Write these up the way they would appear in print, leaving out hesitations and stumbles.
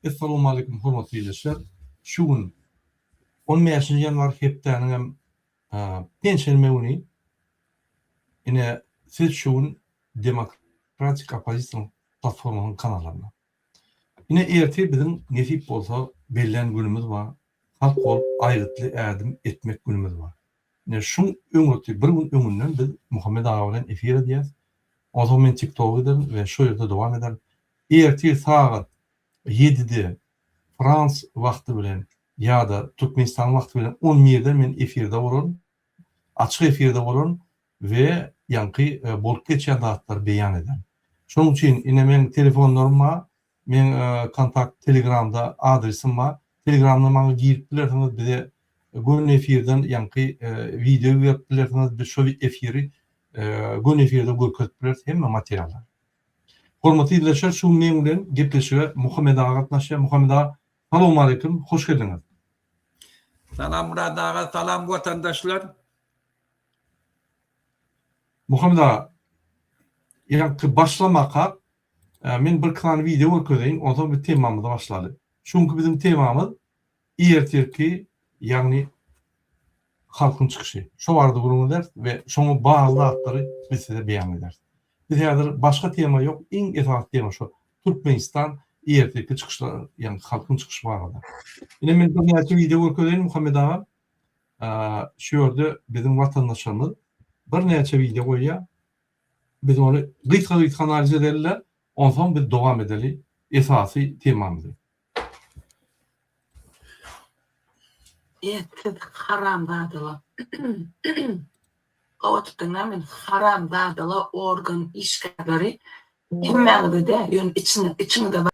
Essalawmaleýkum hormatly ildeşler. Şu gün on bäşinji ýanwar hepdäniňem penşenbe güni ine siz şu gün Demokratik oppozisiýanyň platformasynyň kanalynda. Ine ertir biziň nesip bolsa bellän günümiz bar. Halk bolup aýgytly ädim etmek günümiz bar. Ine şuň öňürti bir gün öňünden biz Muhammet aga bilen efir edýäs. Onsoň men TikToka giderin we şo ýerde dowam ederin. Ertir sagat ýedide frans wagty bilen ýa-da Türkmenistanyň wagty bilen on birde men efirde bolaryn. Açyk efirde bolaryn we ýaňky bolup geçýän zatlary beýan ederin. Şonuň üçin ine meň telefonlarym bar, meň kontakt telegramda adresim bar. Telegramdan maňa girip bilersiňiz, bize göni efirden ýaňky wideo berip bilersiňiz, biz şo efiri göni efirde görkezip bileris hemme materiallary. Hormatly ildeşler şu gün meň bilen gepleşige Muhammet aga gatnaşýar. Muhammet aga salowmaleýkim, hoş geldiňiz. Salam Myrat aga, salam watandaşlar. Muhammet aga, ýaňky başlamakak men bir sany wideo görkezeýin, onsoň biz temamyza başlaly. Şu günki biziň temamyz ertirki, ýagny halkyň çykyşy. Şo barada gürrüň ederis we şoňa bagly zatlary biz size beýan ederis. Biz häzir başga tema ýok, iň esasy tema şo Türkmenistan ertirki çykyşlar, ýagny halkyň çykyşy barada. Ine men birnäçe wideo görkezeýin Muhammet aga. Şu ýerde biziň watandaşlarymyz birnäçe wideo goýýar. Biz ony gysga-gysga analiz edeli-de, onsoň biz dowam edeli esasy temamyzy. Etsiz haramzadalar. Gowy tutduňda men haramzadalar organ işgärleri hemmäňizi däl ýöne içiňizde bar.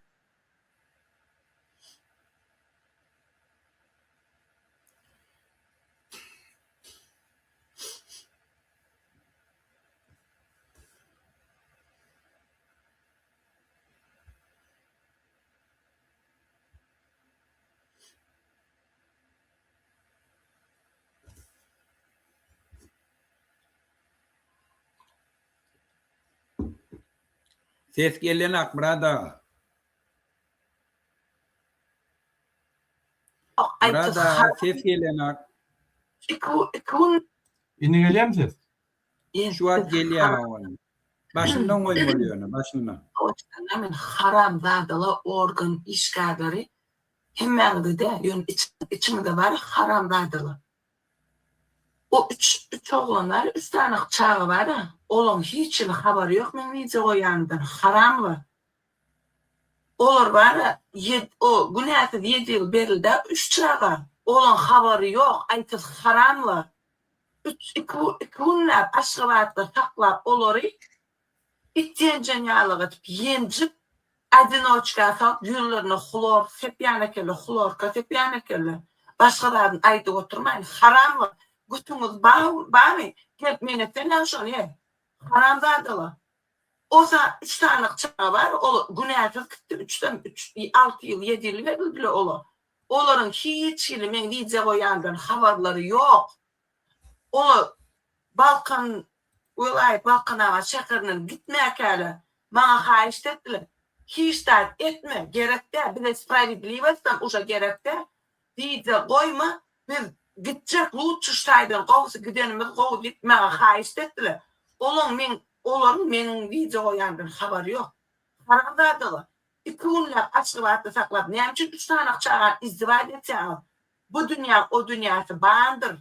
Ses gelenak Myrat aga. Myrat aga ses gelenak. Indi gelýärmi ses? Şu wagt gelýär owadan. Başyndan goýmaly ýöne, başyndan. Men haramzadalar organ işgärleri hemmäňizi däl ýöne içiňizde bar haramzadalar. O üç üç oglan bar üç sany çaga bar olaň hiç hili habary ýok meň wideo goýanymdan haramlar. Olar bar o günäsiz ýedi ýyl berildi üç çaga olaň habary ýok aýtyz haramlar. Üç, iki, iki günläp Aşgabatda saklap olary it ýenjen ýalyk edip ýenjip, odinoçka salyp ýüzlerine hlor sepýän ekenler, hlorka sepýän ekenler. Başga zadyny aýdyp oturmaýyn. Haramlar. Götüňiz barmy? Gelip men etseňä şony, he? Haramzadalar. O sa üç sany çaga bar, ol günäsiz gitdi, üçden üç, alty ýyl, ýedi ýyl berildiler ola. Olaryň hiç hili meň wideo goýandan habarlary ýok. Olar Balkan welaýat Balkanabat şäherinden gitmäkäler maňa haýyşt etdiler. Hiç zat etme, gerek däl, bize sprawiedliwostdan uje gerek däl. Wideo goýma, biz gitjek lutçy şu taýdan gowusy gidenimiz gowy diýip maňa haýyşt etdiler. Olaň meň olaryň meniň wideo goýandan habary ýok. Haramzadalar. Iki günläp Aşgabatda saklap näme üçin üç sany çagany izdiwat etýäňiz? Bu dünýäň o dünýäsi bandyr.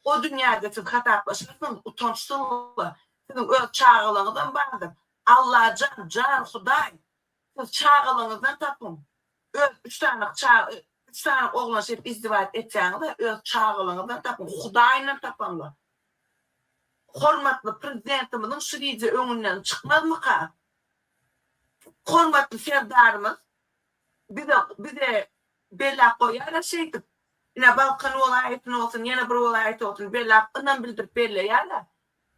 O dünýäde siz hasaplaşarsyňyz utançsyzlar. Siziň öz çagalaryňyzam bardyr. Allajan jan Hudaý siz çagalaryňyzdan tapyň. Öz üç sany çaga üç sany oglan şeýdip izdiwat etýäňiz-ä öz çagalaryňyzdan tapyň Hudaýyndan tapanlar. Hormatly Prezidentimiziň şu wideo öňünden çykmazmyka? Hormatly Serdarymyz bize bize belläp goýýar-a şeýdip. Ine Balkan welaýatyny bolsun, ýene bir welaýat bolsun belläp, ynam bildirip belleýär-ä.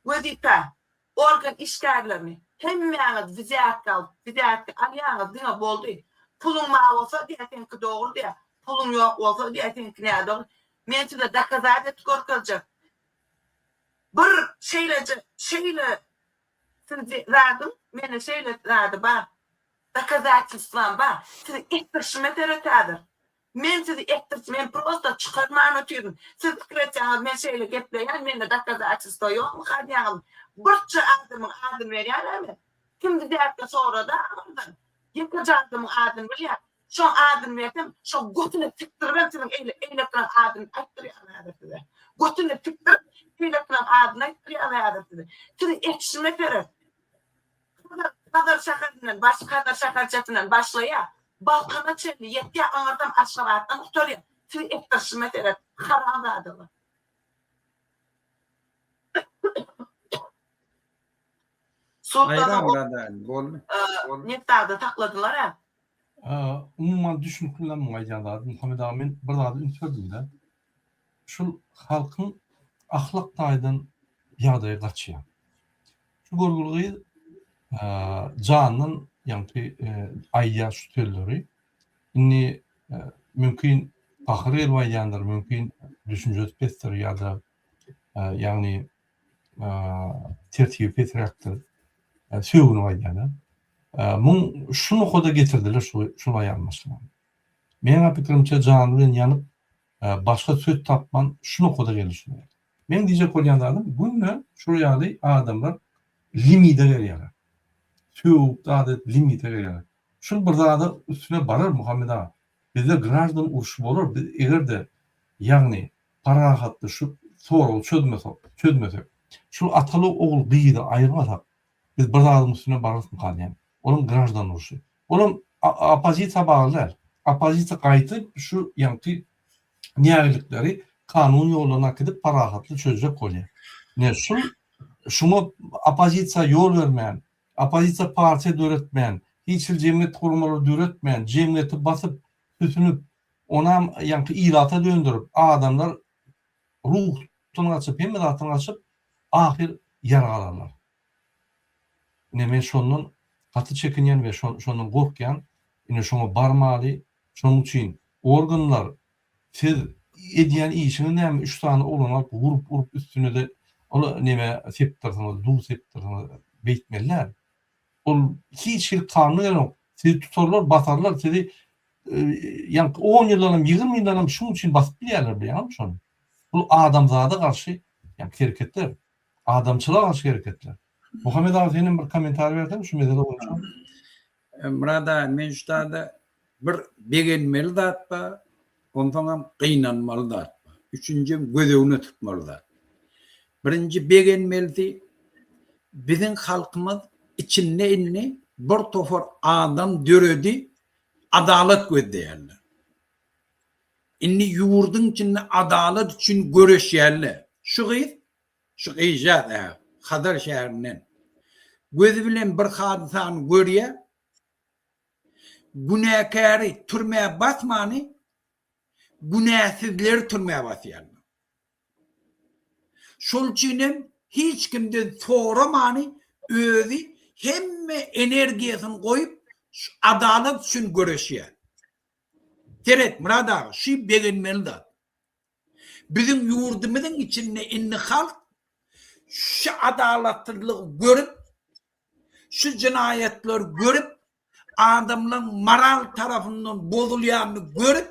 Wezipä, organ işgärlerini hemmäňiz wzýatka alyp, wzýatka alýaňyz diňe boldy. Puluň bar bolsa diýýär seňki dogry diýýär. Puluň ýok bolsa diýýär seňki nädogry. Men size dokazat edip görkezjek. Bir şeýleje şeýle Siz zadyň mende şeýle zady bar. Dokazatelstwam bar. Sizi etdirişime seret häzir. Men sizi etdirip, men prosta çykarman otyryn. Siz pikir etýäňiz, men şeýle gepleýän, mende dokazatelstwo ýokmyka diýýäňiz. Birje adamyň adyny berýän-ä men. Kimdi diýäkde sorada aňyrdan. Ýekeje adamyň adyny bilýän. Şoň adyny bersem, şo götüne tikdiribem siziň eýle eýlekleriň adyny aýtdyrýan häzir size. Götüne tikdirip, eýlekleriň adyny aýtdyrýan häzir size. Siziň etişime seret. Hazar, Hazar şäherinden baş, Hazar şäherçesinden başlaýar. Balkana çenli ýetýär, aňyrsam Aşgabatdan gutarýar. Siziň etdirişime seret, haramzadalar. Soltany boldy. Neftada sakladylar-a. Umuman düşünikli bilen muň aýdýan zady Muhammet aga men bir zada üns berdim-de. Şul halkyň ahlak taýdan ýagdaýy gaçýar. Şu görgüli gyz jandan ýaňky aýdýar şu sözleri. Indi mümkin gahyr gelip aýdýandyr, mümkin düşünjesi pesdir ýa-da ýagny tertibi pesräkdir. Sögünip aýdýan-a. Muň şu nokada getirdiler şu şul aýal maşgalany. Meň pikirimçe jany bilen ýanyp başga söz tapman şu nokada geldi şu. Meň diýjek bolýan zadym günde şul ýaly adamlar limite gelýärler. Sögüp zat edip limite gelýärler. Şul bir zada üstüne barar Muhammet aga. Bizde graždan urşy bolar biz egerde ýagny parahatly şu soragy çözmesek, çözmesek, şul ataly ogul gyzy aýyrmasak, biz bir zadyň üstüne bararysmyka diýýän. Olam graždan urşy. Olam oppozisiýa bagly däl. Oppozisiýa gaýtyp şu ýaňky nägilikleri kanun ýollaryna äkidip parahatly çözjek bolýar. Ine şul şuňa oppozisiýa ýol bermän, oppozisiýa partiýa döretmän, hiç hili jemgyýet guramalary döretmän, jemgyýeti basyp, süsünip, Onam ýaňky ilata döndürip, adamlar ruhdan gaçyp, hemme zatdan gaçyp, ahyr ýarag alarlar. Ine men şondan gaty çekinýän we şondan gorkýan. Ine şoňa barmaly. Şonuň üçin organlar siz edýän işiňiz näme üç sany oglany alyp urup urup üstünede ol neme sepdirsiňiz duz sepdirsiňiz beýtmeli däl. Ol hiç hili kanuna gelenok. Sizi tutarlar basarlar sizi ýaňky on ýyldanam, 20 ýyldanam şuň üçin basyp bilýärler bilýäňmi şony? Bu adamzada garşy ýaňky hereketler. Adamçylyga garşy hereketler. Muhammet aga senem bir kommentariý berseň şu mesele boýunça. Myrat aga men şu taýda bir begenmeli zat bar, onsoňam gynanmaly zat bar. Üçünjem göz öňüne tutmaly zat. Birinji begenmelisi biziň halkymyz içinde indi bir topar adam döredi, adalat gözleýärler. Indi ýurduň içinde adalat üçin göreşýärler. Şu gyz, şu gyzjaz ä, Hazar şäherinden gözi bilen bir hadysany görýär. Günäkäri türmä basmany, günäsizleri türmä basýarlar. Şol üçin hem hiç kimden soramany özi hemme energiýasyny goýup şu adalat üçin göreşýär. Seret Myrat aga şu begenmeli zat. Biziň ýurdumyzyň içinde indi halk şu adalatsyzlygy görüp şu jenaýatlary görüp adamlaryň moral tarapyndan bozulýanyny görüp,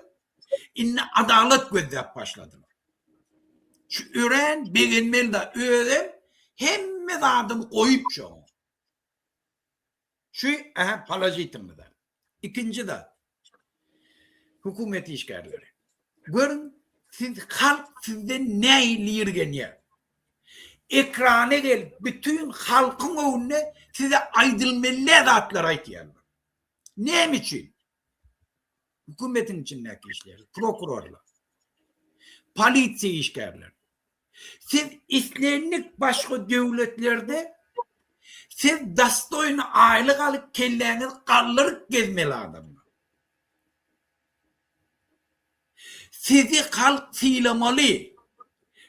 indi adalat gözläp başladylar. Şu örän begenmeli zat. Özem hemme zadyny goýup şoňa. Şu aha položitilny zat. Ikinji zat. Hökümet işgärleri. Görüň, siz halk sizden nähili ýirgenýär. Ekrana gelip bütin halkyň öňünde size aýdylmaly däl zatlary aýtýarlar. Näme üçin? Hökümetiň içindäki işler, prokurorlar, polisiýa işgärleri. Siz islendik başga döwletlerde siz dostoýny aýlyk alyp kelläňizi galdyryp gezmeli adamlar. Sizi halk sylamaly.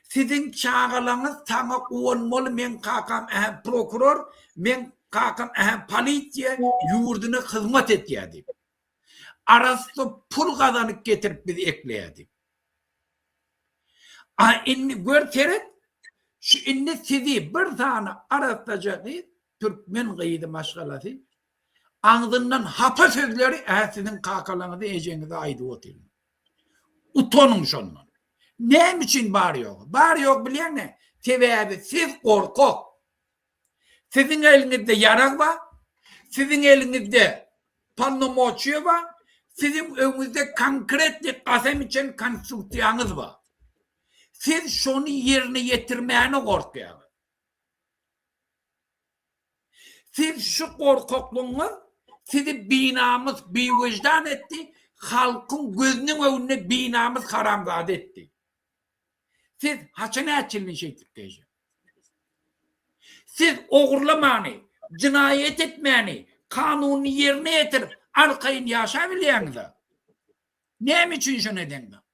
Siziň çagalaňyz saňa guwanmaly meň kakam ähä prokuror, meň kakam ähä polisiýa ýurduna hyzmat etýär diýip. Arassa pul gazanyp getirip bizi ekleýär diýip. A indi gör seret şu indi sizi bir sany arassaja gyz türkmen gyzy maşgalasy. Agzyndan hapa sözleri ä siziň kakalaňyza ejeňize aýdyp otyryn. Utanyň şondan. Näme üçin bar ýogy? Bar ýogy bilýäňmi? Sebäbi siz gorkak. Siziň eliňizde ýarag bar. Siziň eliňizde polnomoçiýa bar. Siziň öňüňizde konkretnyý kasam içen konstitusiýaňyz bar. Siz şony ýerine ýetirmäne gorkýaňyz. Siz şu gorkaklygyňyz sizi binamys, biwejdan etdi, halkyň gözüniň öňünde binamys haramzada etdi. Siz haçan äçilini şeýtip geýjek? Siz ogurlamany, jynaýat etmäni, kanunyny ýerine ýetirip arkaýyn ýaşabilýäňiz-a? Näme üçin şony edeňzok?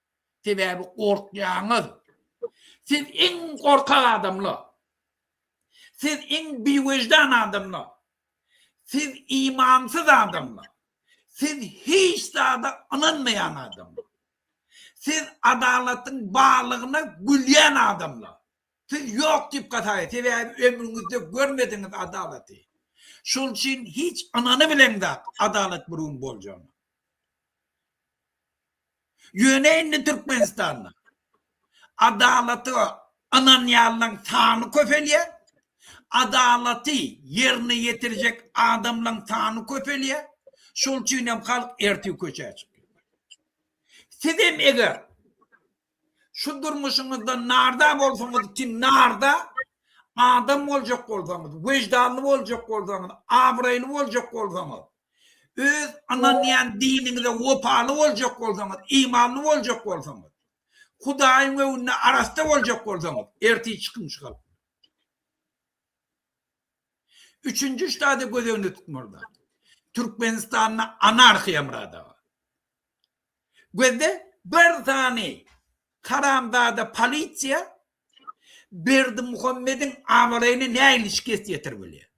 Sebäbi gorkýaňyz. Siz iň gorkak adamlar. Siz iň biwejdan adamlar. Siz imansyz adamlar. Siz hiç zada ynanmaýan adamlar. Siz adalatyň barlygyna gülýän adamlar. Siz ýok diýip hasap edýär. Sebäbi ömrüňizde görmediňiz adalaty. Şol üçin hiç ynanybileňzok adalat bir gün boljagyna. Ýöne indi Türkmenistanda adalata ynanýanlaryň sany köpelýär, adalaty ýerine ýetirjek adamlaryň sany köpelýär, şol üçin hem halk ertir köçä çykýar. Sizem eger şu durmuşyňyzdan narda bolsaňyz ki narda adam boljak bolsaňyz, weždanly boljak bolsaňyz, abraýly boljak bolsaňyz, Öz ynanýan diniňize wepaly boljak bolsaňyz, imanly boljak bolsaňyz, Hudaýyň öňünde arassa boljak bolsaňyz, ertir çykyň şu halkdan. Üçünji ştada göz öňünde tutmaly zat. Türkmenistanda anarhiýa Myrat aga. Gözde bir sany haramzada polisiýa Berdimuhamediň abraýyna nähili şikes ýetirip bilýär.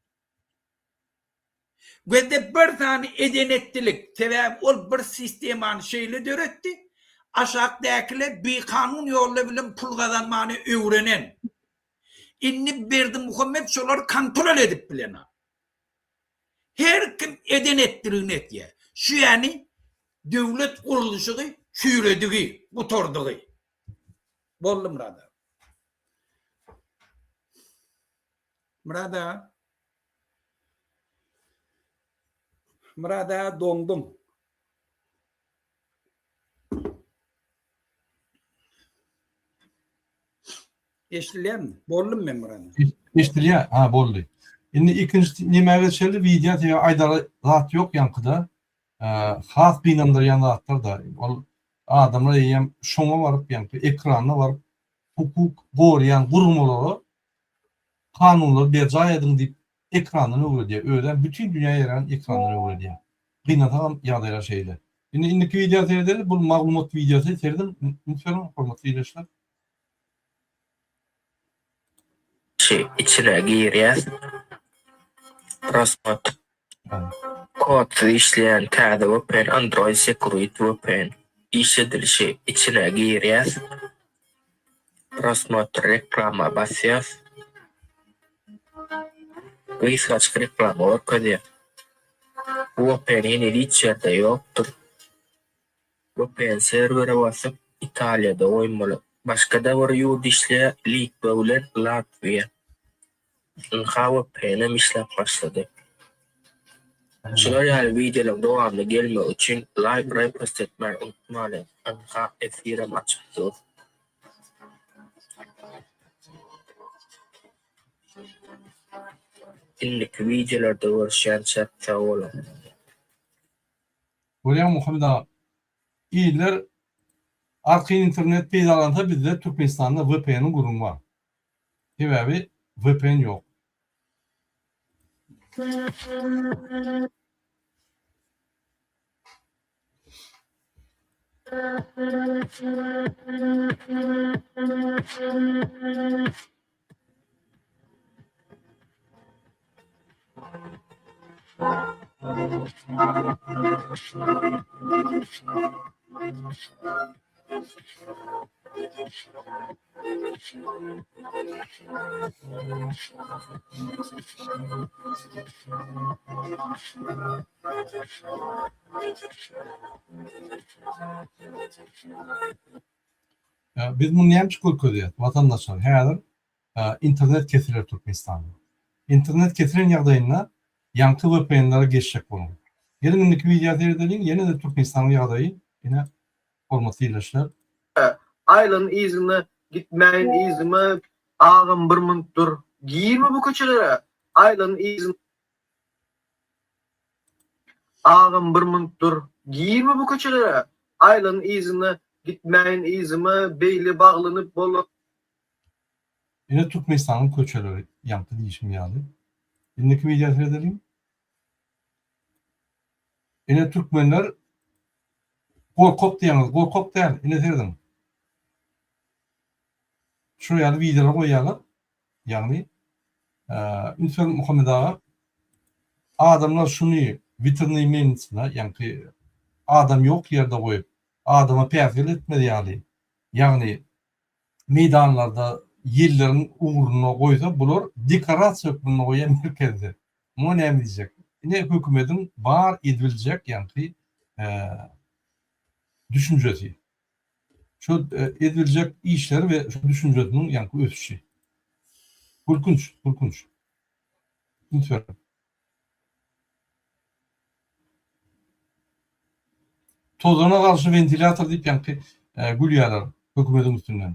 Gözde bir sany eden-etdilik, sebäbi ol bir sistemany şeýle döretdi, aşakdakiler bikanun ýollar bilen pul gazanmany öwrenen. Indi Berdimuhamet şolary kontrol edip bilenok. Her kim eden-etdiligini etýär. Şu ýany döwlet gurluşygy çüýredigi, gutardygy. Boldy Myrat aga. Myrat aga. Myrat aga doňduň. Eşidilýärmi? Boldum men Myrat. Eşidilýär. Ha, boldy. Indi ikinji nämä geçeli? Wideo sebäbi aýdara zat ýok ýaňkyda. Has gynandyrýan zatlar-da. Ol adamlar eýýäm şoňa baryp, ýaňky ekrana baryp hukuk goraýan guramalara kanunlary berjaý ediň diýip ekrandan öwredýär. Özem bütin dünýä ýaýran ekrandan öwredýär. Gynansagam ýagdaýlar şeýle. Indi indiki wideo seredeli. Bu maglumat wideosy. Serediň, üns beriň hormatly ildeşler. Şi içine girýäs. Prosmotr. Kodsyz işleýän täze vpn Android Security vpn. Işledilişi içine girýäs. Prosmotr reklama basýas. Gysgajyk reklama görkezýär. Bu vpn heniz hiç ýerde ýokdur. Vpn serwere basyp Italiýada goýmaly. Başgada bir ýurt işleýär Litwa bilen Latwiýa. Ynha vpn-em işläp başlady. Şular ýaly wideolaryň dowamly gelmegi üçin laýk repost etmäni unutmalyň. Ynha efirem açyk dur. Indiki wideolarda görüşýänçäk sag boluň. Görýäňmi Muhammet aga iller arkaýyn internet peýdalansa bizde Türkmenistanda vpn-iň gürrüňi bar. Sebäbi vpn ýok. Biz muny näme üçin görkezýäs? Watandaşlar, häzir internet kesiler Türkmenistanda. Internet kesilen ýagdaýynda ýaňky VPN-lere geçjek boluň. Geliň indiki wideo seredeliň, ýene-de Türkmenistanyň ýagdaýy, ine hormatly ildeşler. Aýlan yzyna gitmäýin yzyma agam bir munt dur girme bu köçelere aýlan yzyna Agam bir munt dur girme bu köçelere aýlan yzyna gitmäýin yzyma beýle baglanyp bola Ine Türkmenistanyň köçeleri ýaňky diýişim ýaly. Indiki wideo seredeliň. Ine türkmenler gorkak diýýäňiz, gorkak däl. Ine serediň. Şu ýaly wideolar goýýarlar. Ýagny üns beriň Muhammet aga adamlar şuny witrnyý melnitsada, ýaňky adam ýok ýerde goýup, adama päsgel etmez ýaly, ýagny meýdanlarda ýelleriň ugrunda goýsa bular dekorasiýa hökmünde goýýar merkezde. Muňa näme diýjek? Ine hökümediň bar edibiljek ýaňky düşünjesi. Şu edibiljek işleri we şu düşünjesiniň ýaňky ösüşi. Gülkünç, gülkünç. Üns beriň. Tozana garşy wentilýator diýip ýaňky gülýärler hökümediň üstünden.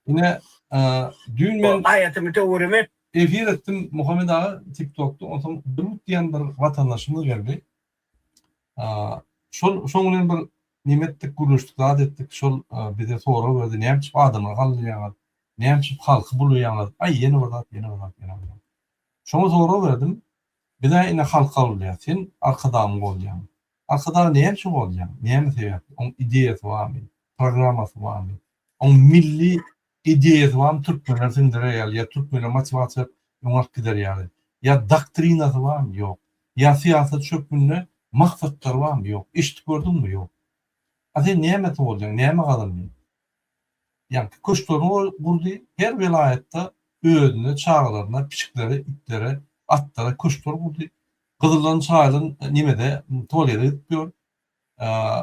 Ine, düýn men Aýatymy töwirimi et. Efir etdim Muhammet aga TikTokda, onsoň Bürgüt diýen bir watandaşymyz geldi. Şol şoň bilen bir neme etdik, gürleşdik, zat etdik. Şol bize sorag berdi, näme üçin adamlary galdyrýaňyz? Näme üçin halky bulaýaňyz? Aý, ýene bir zat, ýene bir zat, ýene bir zat. Şoňa sorag berdim. Biz-ä ine halky goldaýas, sen Arkadagyňy goldaýaň. Arkadagy näme üçin goldaýaň? Näme sebäpli? Oň ideýasy barmy? Programmasy barmy? Oň milli ideýasy barmy türkmenleri siňdirer ýaly ýa türkmenleri motiwasiýa berip öňe alyp gider ýaly? Ýa doktrinasy barmy? Ýok. Ýa syýasatçy hökmünde maksatlary barmy? Ýok. Eşidip gördüňmi? Ýok. A sen nämesi goldaýaň? Näme gazandyň? Ýaňky köşklerini gurdy, her welaýatda özüne, çagalaryna, pişiklere, itlere, atlara köşkler gurdy. Gyzyldan çaýylan nemede tualete gidip ýör.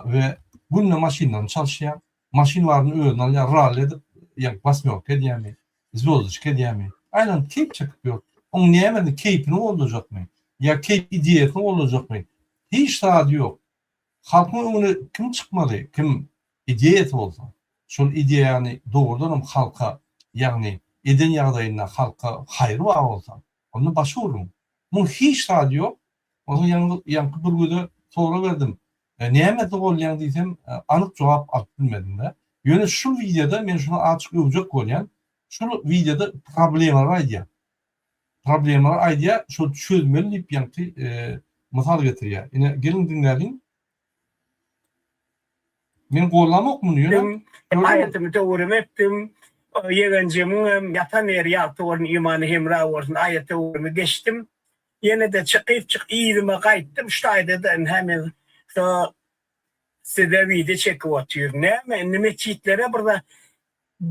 We günde maşynlaryny çalyşýar. Maşyn baryny özüne alýar, ralli edip, ýaňky wasmýorka edýärmi, zwýozdoçka edýärmi? Aýlanyp keýp çekip ýör. Oň nämesini, keýpini goldajakmy? Ýa keýp ideýasyny goldajakmy? Hiç zady ýok. Halkyň öňüne kim çykmaly, kim ideýasy bolsa, şol ideýany dogrudanam halka, ýagny eden ýagdaýynda halka haýry bar bolsa, onda başga gürrüň. Muň hiç zady ýok. Onsoň ýaňy ýaňky bürgüde sorag berdim. Nämesi golýaň diýsem, anyk jogap alyp bilmedim-de. Ýöne şul wideoda men şuny azjyk öwjek bolýan. Şul wideoda problemalary aýdýar. Problemalary aýdýar, şol çözmeli diýip ýaňky mysal getirýär. Ine, geliň diňläliň. Men gollamok muny ýöne. Aýatymy töwirimi etdim. Ýegenjigimiň hem ýatan ýeri ýagty bolsun, imany hemra bolsun. Aýat töwirimi geçdim. Ýene-de çykyp çyk yzyma gaýtdym. Şu taýda-da ynha men şo size wideo çekip otyryn. Näme indi metjitlere bir zat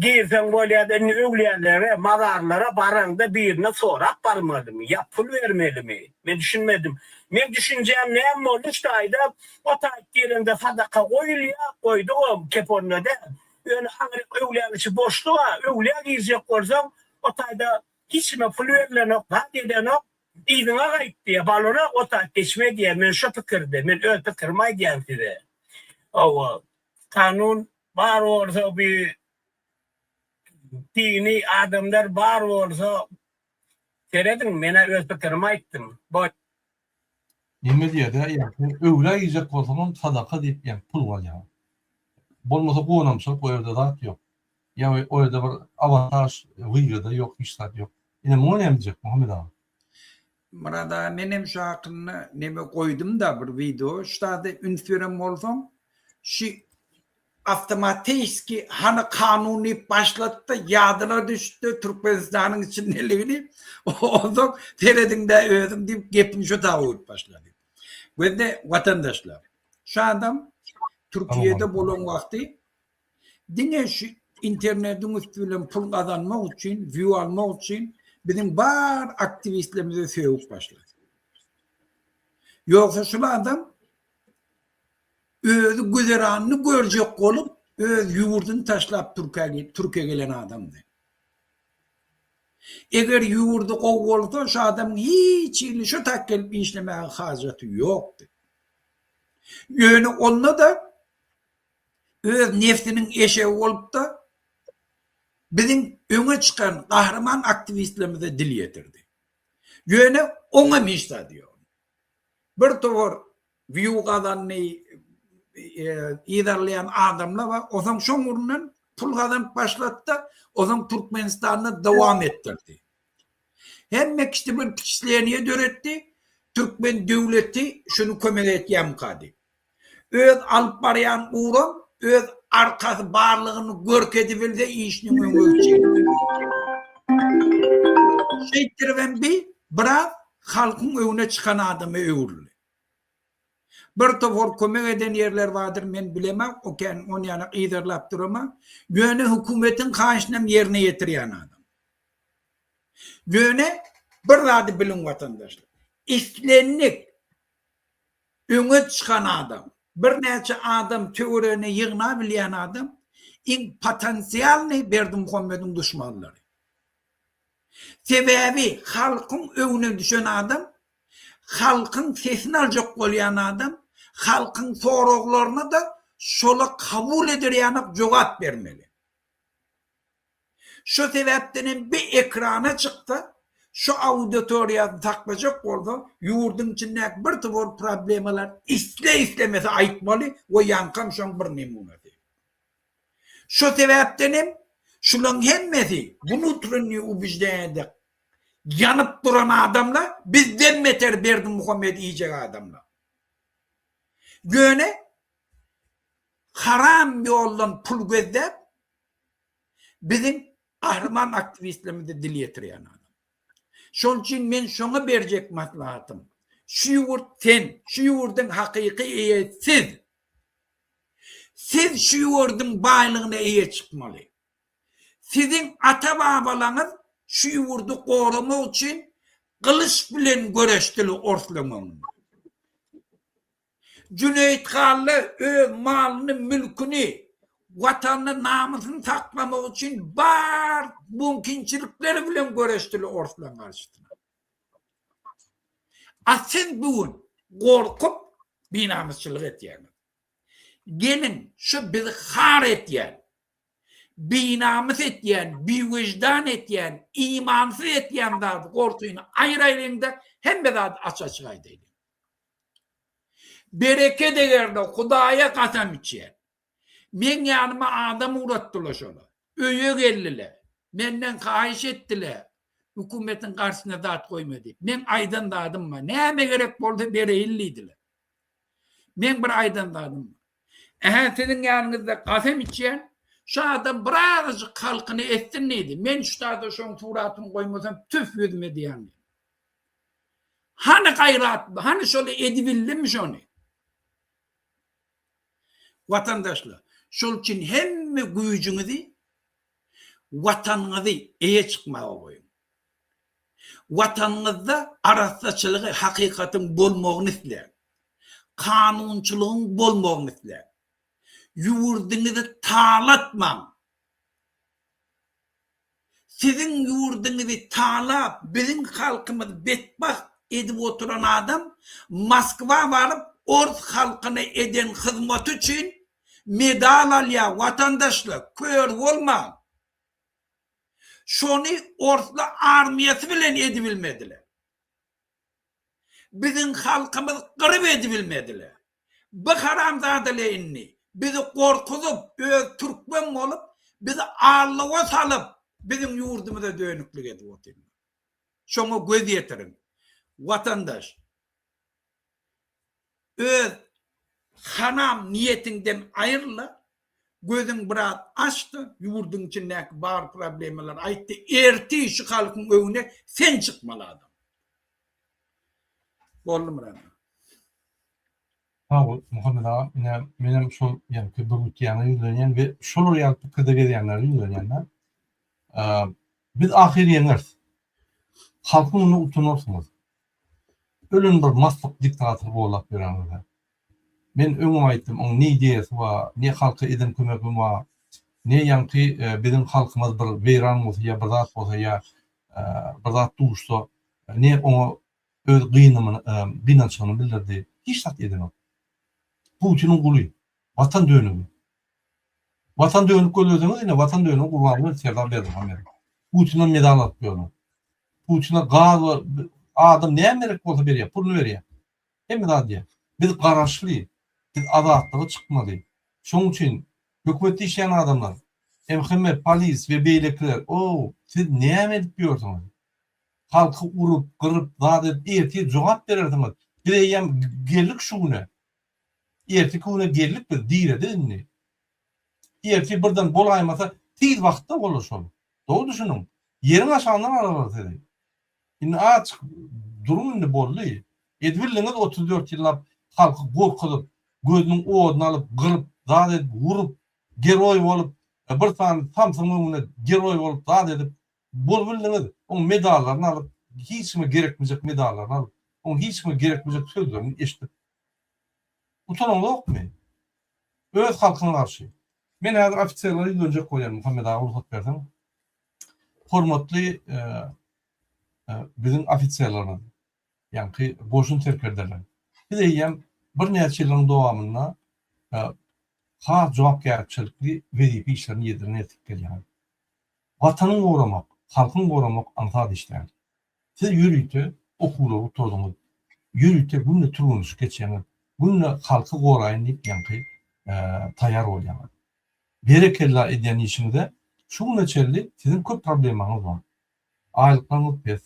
Girseň bolýada indi öwlýälere mazarlara baraňda birine sorap barmalymy ýa pul bermelimi men düşünmedim meň düşünjäm näme boldy şu taýda o taýt gireňde sadaka goýulýa goýdugam kep onda däl ýöne aňryk öwlýäň içi boşluga öwlýä girjek bolsaň o taýda hiç kime pul berilenok zat edenok yzyňa gaýt diýä balona o taýt geçme diýä men şo pikirde men öz pikirimi aýdýan size hawa kanun Bar bolsa bi dini adamlar bar bolsa serediň menä öz pikirimi aýtdym. Boý. Neme diýýär-dä, ýagny öwlä girjek bolsaňam sadaka diýip ýagny pul alýaň. Bolmasa gonamçylyk o ýerde zat ýok. Ýa o ýerde bir awantaž, wygoda ýok, hiç zat ýok. Ine muňa näme diýjek Muhammet aga? Myrat aga menem şu hakynda neme goýdum-da bir wideo şu zada üns beren bolsaň şu awtomatiki hany kanun diýip başlatdy ýadyna düşdi Türkmenistanyň içindeligini onsoň serediňdä özüň diýip gepini şu taýa öwrüp başlady. Gözde watandaşlar şu adam Türkiýede bolan wagty Diňe şu internetiň üsti bilen pul gazanmak üçin, view almak üçin Biziň bar aktiwistlerimize sögüp başlady. Ýogsa şul adam özi güzeranyny görjek bolup öz ýurduny taşlap Türkiýä Türkiýä gelen adamdy. Eger ýurdy gowy bolsa şu adamyň hiç hili şu tak gelip işlemäge hajaty ýokdy. Ýöne onda-da öz nefsiniň eşegi bolup-da biziň öňe çykan gahryman aktiwistlerimize dil ýetirdi. Ýöne oňam hiç zady ýok. Bir towar view gazandy, yzarlaýan adamlar bar. Onsoň şoň ugrundan pul gazanyp başlady-da, onsoň Türkmenistanda dowam etdirdi. Hemme kişide bir wpečatleniýe döretdi, türkmen döwleti şuny kömek etýärmika diýip. Öz alyp barýan ugram öz arkasy barlygyny görkezibilse işiniň öňe gitjegini. Şeýtdiribem bi biraz halkyň öňüne çykan adama öwrüldi. Bir topar kömek eden ýerler bardyr men bilemok o kän on ýanak yzarlap durama. Ýöne hökümetiň haýyşynam ýerine ýetirýän adam. Ýöne bir zady biliň watandaşlar. Islendik öňe çykan adam, birnäçe adam töweregine ýygnabilýän adam iň potensialnyý Berdimuhamediň duşmanlary. Sebäbi halkyň öňüne düşen adam, halkyň sesini aljak bolýan adam, halkyň soraglaryna-da şola kabul eder ýanak jogap bermeli. Şo sebäpden hem bir ekrana çyksa, şo auditoriýasyny saklajak bolsa, ýurduň içindäki bir topar problemalar isle-islemese aýtmaly we ýaňkam şoň bir nemunasy. Şo sebäpden hem şulaň hemmesi wnutrennýe ubeždeniýede ýanyp duran adamlar, bizden beter Berdimuhamedi iýjek adamlar. Ýöne haram ýoldan pul gözläp, Biziň gahryman aktiwistlerimize dil ýetirýän adam. Şonuň üçin men şoňa berjek maslahatym, şu ýurt sen, şu ýurduň hakyky eýesi siz. Siz şu ýurduň baýlygyna eýe çykmaly. Siziň ata-babalaňyz şu ýurdy goramak üçin gylyç bilen göreşdiler orslaryň öňünde. Jüneýit Hally öz malyny, mülküni, Watanyny, namysyny saklamak üçin bar mümkinçilikleri bilen göreşdiler orslaryň garşysyna. A siz bu gün gorkup binamysçylyk etýäňiz. Geliň şu bizi har etýän, binamys etýän, biwyždan etýän, imansyz etýän zady gorkyny aýraýlyň-da hemme zady aç-açyk aýdaýlyň. Bereket egerde Hudaýa kasam içýän. Meň ýanyma adam ugratdylar şolar. Öýe geldiler. Menden haýyş etdiler. Hökümetiň garşysyna zat goýma diýip. Meň aýdan zadym bar. Näme gerek bolsa bereýin diýdiler. Meň bir aýdan zadym bar. Ähä siziň ýanyňyzda kasam içýän. Şu adam birazajyk halkyny etsin diýdi. Men şu zada şoň suratyny goýmasam tüf ýüzüme diýen diýdi. Hany gaýrat, hany şony edibildimi şony? Watandaşlar, şol üçin hemme güýjüňizi Watanyňyzy eýe çykmaga goýuň. Watanyňyzda arassaçylygy, hakykatyň bolmagyny isläň. Kanunçylygyň bolmagyny isläň. Ýurduňyzy talatmaň. Siziň ýurduňyzy talap biziň halkymyzy betbagt edip oturan adam Moskwa baryp ors halkyna eden hyzmaty üçin medal alýar watandaşlar kör bolmaň şony orsly armiýasy bilen edibilmediler. Biziň halkymyz gyryp edibilmediler. Bu haramzadalar indi bizi gorkuzyp öz türkmen bolup bizi allowa salyp biziň ýurdumyza dönüklik edip otyrlar. Şoňa göz ýetiriň. Watandaş öz hanam niýetiňden aýryl-da gözüň biraz aç-da ýurduň içindäki bar problemalary aýt-da ertir şu halkyň öňüne sen çykmaly adam. Boldy Myrat aga. Sag bol Muhammet aga ine menem şol ýaňky bürgütýäne ýüzlenýän we şolar ýaly pikirde gezýänlere ýüzlenýän-de. Biz ahyr ýeňeris. Halkyň öňünde utanarsyňyz. Ölen bir maslyk diktatory gollap ýöräňizde. Men öňem aýtdym, oň ne ideýasy bar, ne halka eden kömegi bar, ne ýaňky biziň halkymyz bir weýran bolsa ýa bir zat bolsa ýa bir zat duşsa, ne oňa öz gynamyny, gynançlygyny bildirdi. Hiç zat edenok. Putiniň guly. Watan dönügi. Watan dönük gözleseňiz ine watan dönügi Gurbanguly Serdar Berdimuhamedow. Putinden medal alyp ýörler. Putine gaz we adam näme gerek bolsa berýär, puluny berýär. Hemme zat edýär. Biz garaşly, biz azatlyga çykmaly. Şonuň üçin hökümetde işleýän adamlar, MHM, polis we beýlekiler, ow, siz näme edip ýörsüňiz? Halky urup, gyryp, zat edip ertir jogap berersiňiz. Biz eýýäm geldik şu güne. Erteki güne geldik biz, diredi indi. Ertir birden bolaýmasa, tiz wagtda bolar şol. Dogry düşüniň. Ýeriň aşagyndan alarlar sizi. Indi azajyk duruň indi boldy. Edibildiňiz 34 ýyllap halky gorkuzyp, gözüniň oduny alyp, gyryp, zat edip, urup, geroý bolup, bir sany samsygyň öňünde geroý bolup zat edip, bolubildiňiz. Oň medallaryny alyp, hiç kime gerekmejek medallaryny alyp, oň hiç kime gerekmejek sözlerini eşidip. Utanaňzokmy? Öz halkyňa garşy. Men häzir ofiserlere ýüzlenjek bolýan, Muhammet aga rugsat berseň. Hormatly biziň ofiserlerimiz, ýaňky goşun serkerdeleri. Siz eýýäm birnäçe ýyllaryň dowamynda has jogapkärçilikli wezipe işlerini ýerine ýetirip gelýäňiz. Watanyňy goramak, halkyňy goramak aňsat iş däl. Siz ýörite okuwlary gutardyňyz, ýörite günde türgenleşik geçýäňiz, günde halky goraýyn diýip ýaňky taýýar bolýaňyz. Berekella edýän işiňize şu güne çenli siziň köp problemaňyz bar. Aýlyklaryňyz pes,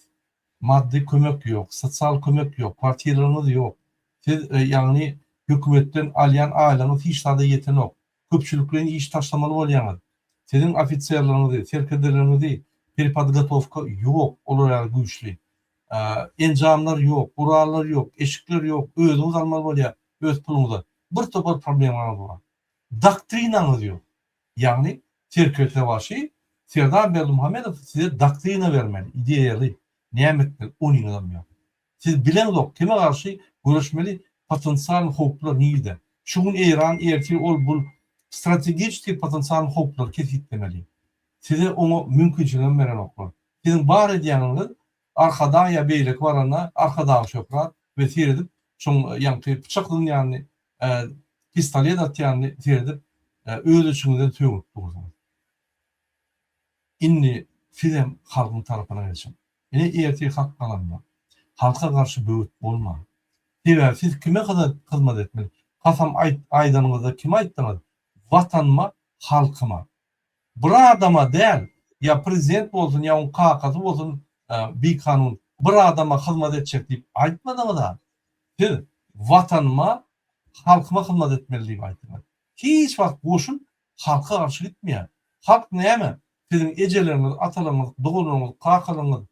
maddy kömek ýok, sosial kömek ýok, kwartiralaryňyz ýok. Siz ýagny hökümetden alýan aýlygyňyz hiç zada ýetenok. Köpçülikleýin iş taşlamaly bolýaňyz. Siziň ofiserleriňizi, serkerdeleriňizi perepodgotowka ýok, olar ýaly güýçli. Enjamlar ýok, gurallar ýok, eşikler ýok, özüňiz almaly bolýar öz puluňyza. Bir topar problemaňyz bar. Doktrinaňyz ýok. Ýagny serkerdebaşy Serdar Berdimuhamedow size doktrina bermeli, ideýaly, näme etmeli, onyňyzam ýok. Siz bileňzok kime garşy göreşmeli potensialny howplar nirde. Şu gün Eýran ertir ol bul strategiçeskiý potensialny howplary kesgitlemeli. Size oňa mümkinçiligem berenoklar. Siziň bar edýäniňiz Arkadag ýa beýleki baranda Arkadaga şöhrat we seredip şoň ýaňky pyçak zyňýanyny pistolet atýanyny seredip öz içiňizden sögünip dursuňyz. Indi sizem halkyň tarapyna geçiň. Ine ertir hak galanda, halka garşy böwet bolmaň. Sebäbi siz kime hyzmat etmeli? Kasam aýdanyňyzda kime aýtdyňyz? Watanyma, halkyma. Bir adama däl, ýa prezident bolsun, ýa oň kakasy bolsun bikanun bir adama hyzmat etjek diýip aýtmadyňyz-a. Siz Watanyma, halkyma hyzmat etmeli diýip aýtdyňyz. Hiç wagt goşun Halka garşy gitmeýär. Halk näme? Siziň ejeleriňiz, atalaryňyz, doganlaryňyz, kakalaryňyz,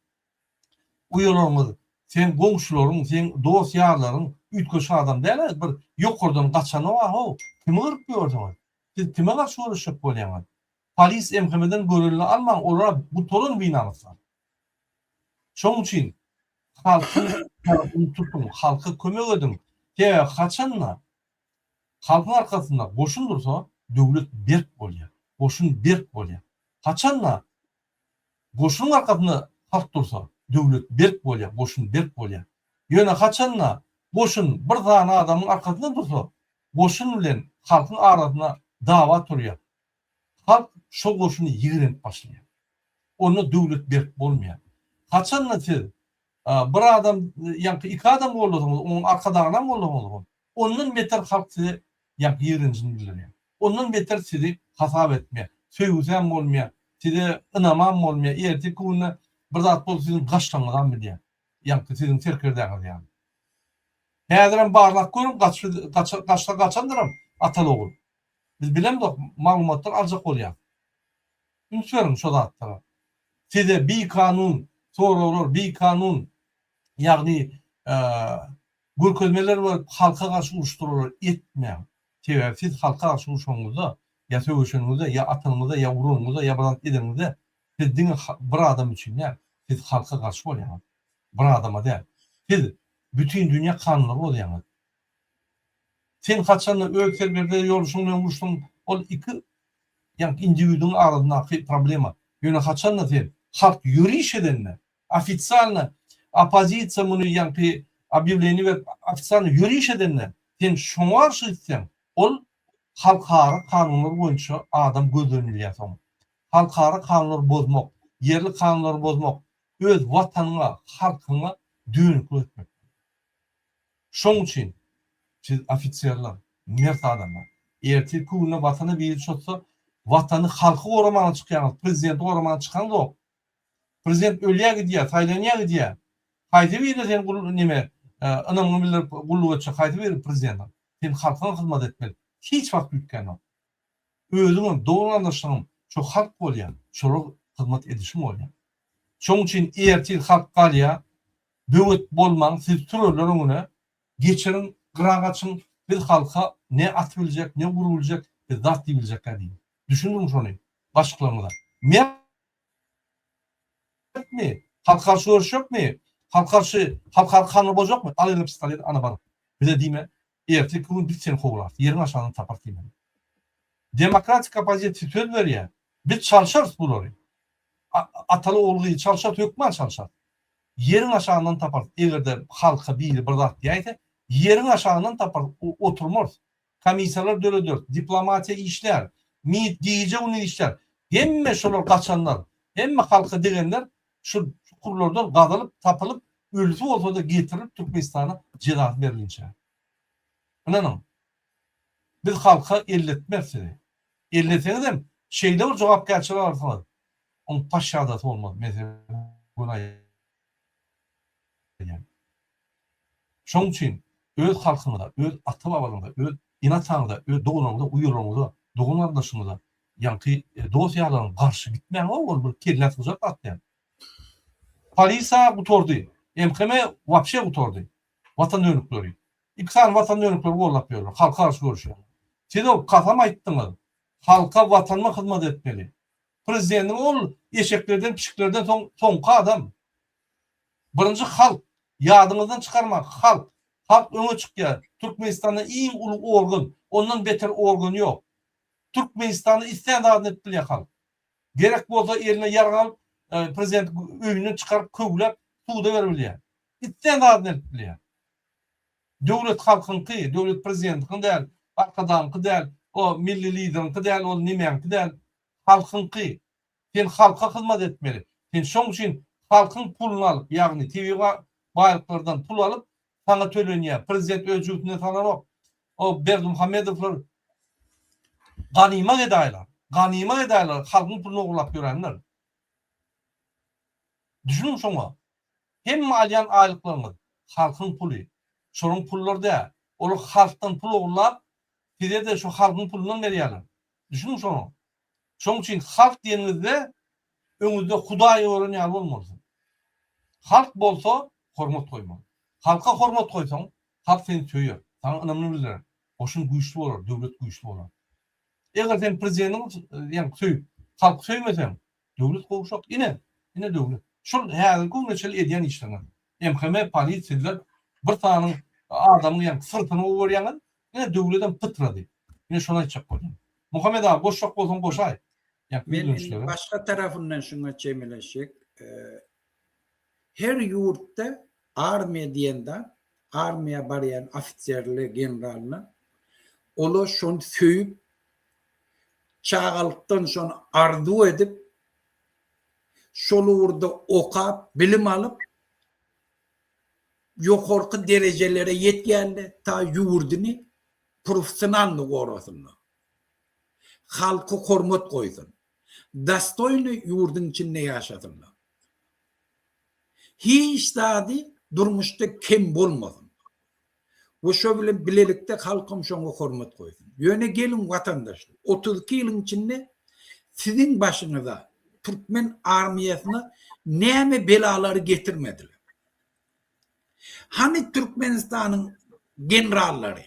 uýalaryňyz, seň goňşularyň, seň dost-ýarlaryň üýtgeşik adam däl-ä, bir ýokardan gaçanok-a how, kimi gyryp ýörsüňiz? Siz kime garşy göreşjek bolýaňyz? Polis MHM-den görelde almaň, olar-a gutaran binamyslar. Şoň üçin halkyň tarapyny tutuň, halka kömek ediň. Sebäbi haçan-da Halkyň arkasynda goşun dursa, döwlet berk bolýar. Goşun berk bolýar. Haçan-da goşunyň arkasynda halk dursa, döwlet berk bolýar, goşun berk bolýar. Ýöne haçan-da goşun bir sany adamyň arkasynda dursa, goşun bilen halkyň arasynda dawa turýar. Halk şol goşuny ýigrenip başlaýar. Onda döwlet berk bolmaýar. Haçan-da siz bir adam, ýaňky iki adam gollasaňyz, onuň arkadagynam gollasaňyz, Ondan beter halk size ýaňky ýigrenjini bildirýär. Ondan beter sizi hasap etmeýär. Söýgüsem bolmaýar. Size ynamam bolmaýar. Erteki günde bir zat bolsa siziň gaçjagyňyzam bilýär. Ýaňky siziň serkerdäňiz ýaly. Häzirem barlap görüň gaçsa gaçsa gaçandyram ataly ogul. Biz bilemzok maglumatlar aljak bolýas. Üns beriň şo zatlara. Size bikanun soraglar bikanun ýagny Görkezmeler berip halka garşy uruşdyrarlar etmäň. Sebäbi siz halka garşy urşanyňyzda, ýa söweşeniňizde, ýa atanyňyzda, ýa uranyňyzda, ýa bir zat edeniňizde siz diňe bir adam üçin däl, siz halka garşy bolýaňyz. Bir adama däl. Siz bütin dünýä kanunlary bozýaňyz. Sen haçanda öz sergerde ýoldaşyň bilen uruşsaň, ol iki ýaňky indiwiduň arasyndaky problema. Ýöne haçanda sen halk ýöriş edende, ofisialno oppozisiýa muny ýaňky obýawleniýe berip ofisialno ýöriş edende, sen şoňa garşy gitseň, ol halkara kanunlar boýunça adam gözlenilýär soň. Halkara kanunlary bozmak, ýerli kanunlary bozmak, öz watanyňa, halkyňa dönüklik etmek. Şoň üçin siz ofiserler, mert adamlar. Ertirki günde watana biri çozsa, watany, halky goramaga çykýaňyz, prezidenti goramaga çykaňzok. Prezident ölýär gidýär, saýlanýar gidýär. Haýsy birine sen gul neme, ynamyňy bildirip gulluk etjek, haýsy biri prezidentiň? Sen halkyňa hyzmat etmeli. Hiç wagt üýtgänok. Özüňem, dogan-garyndaşlaryňam şo halk bolýar, şolar hyzmat edişiň bolýar. Şoň üçin ertir halk galýar, Böwet bolmaň siz sürerler öňüne geçiriň gyra gaçyň biz halka ne atybiljek ne urubiljek biz zat diýibiljekkä diýiň düşündiriň şony başlyklaryňyza mertmi halk garşy görüşjekmi halk garşy halkara kanun bozjakmy al eline pistoleti ana bar bize diýme ertirki gün biz seni kowlarys ýeriň aşagyndan taparys diýmeli demokratik oppozisiýa söz berýär biz çalşarys bulary ataly ogul gyzy çalşarys hökman çalşarys Ýeriň aşagyndan taparys. Eger-de halka biri bir zat diýäýse, ýeriň aşagyndan taparys, oturmarys. Komissiýalar dörederis, diplomatiýa işlär, MİT gije-gündiz işlär. Hemme şolar gaçanlar, hemme halka degenler şu çukurlardan gazylyp, tapylyp, ölüsi bolsa-da getirilip Türkmenistana jezasy berilinçä. Ynanyň, biz halka elletmeris sizi. Elleseňizem, şeýle bir jogapkärçilik alarsyňyz, Oň paşşadasy bolmaz, men size göni aýdýan. Şoň üçin öz halkyňyza, öz ata-babalaryňyza, öz ene-ataňyza, öz doganlaryňyza, uýalaryňyza, dogan-garyndaşyňyza, ýaňky dost-ýarlaryňyza garşy gitmäň-ow, ol bir kellä sygjak zat däl. Polisiýa gutardy, MHM wapşe gutardy. Watan dönükleri. Iki sany watan dönükleri gollap ýörler, halka garşy göreşýärler. Siz-ow kasam aýtdyňyz, halka, watanyma hyzmat etmeli. Prezidentiň ol eşeklerden pişiklerden soň soňky adam. Birinji halk. Ýadyňyzdan çykarmaň halk. Halk öňe çykýar. Türkmenistanda iň uly organ. Ondan beter organ ýok. Türkmenistanda islän zadyny edip bilýär halk. Gerek bolsa eline ýarag alyp prezidenti öýünden çykaryp köwläp suda berip bilýär. Islän zadyny edip bilýär. Döwlet halkyňky, döwlet prezidentiňki däl, arkadagyňky däl, o milli lideriňki däl, ol nemäňki däl. Halkyňky. Sen halka hyzmat etmeli. Sen şoň üçin halkyň puluny alyp, ýagny tebigy baýlyklardan pul alyp, saňa tölenýär. Prezident öz jübüsinden salanok. O Berdimuhamedowlar ganyma gedaýlar. Ganyma gedaýlar, halkyň puluny ogurlap ýörenler. Düşüniň şoňa. Hemme alýan aýlyklaryňyz halkyň puly. Şolaryň pullary däl. Olar halkdan pul ogurlap, size-de şo halkyň pulundan berýärler. Düşüniň şoňa. Şoň üçin halk diýeniňizde öňüňizde Hudaý gören ýaly bolmalysyň. Halk bolsa hormat goýmaly. Halka hormat goýsaň, halk seni söýer, saňa ynamyny bildirer. Goşun güýçli bolar, döwlet güýçli bolar. Eger sen prezidentiňi ýaňky söýüp, halky söýmeseň, Döwlet gowşak. Ine, ine döwlet. Şul häzirki güne çenli edýän işleriňiz. MHM, polisiýa sizler bir sanyň adamyň ýaňky syrtyny gowy görýäňiz. Ine döwledem pytrady. Ine şony aýtjak bolýan. Muhammet aga goşjak bolsaň goşaý. Ýaňky Men indi ýüzlenişlere. başga tarapyndan şuňa çemeleşjek. Her ýurtda armiýa diýen zat, armiýa barýan ofiserler, generallar, olar şony söýüp, çagalykdan şony arzuw edip, şol ugurda okap, bilim alyp, ýokarky derejelere ýetýände ta ýurduny professionalny gorasynlar. Halky hormat goýsun. Dostoýny ýurduň içinde ýaşasynlar. Hiç zady durmuşda kem bolmasyn. We şo bilen bilelikde halkam şoňa hormat goýsun. Ýöne geliň watandaşlar, 32 ýylyň içinde siziň başyňyza türkmen armiýasyna näme belalary getirmediler. Hany Türkmenistanyň generallary?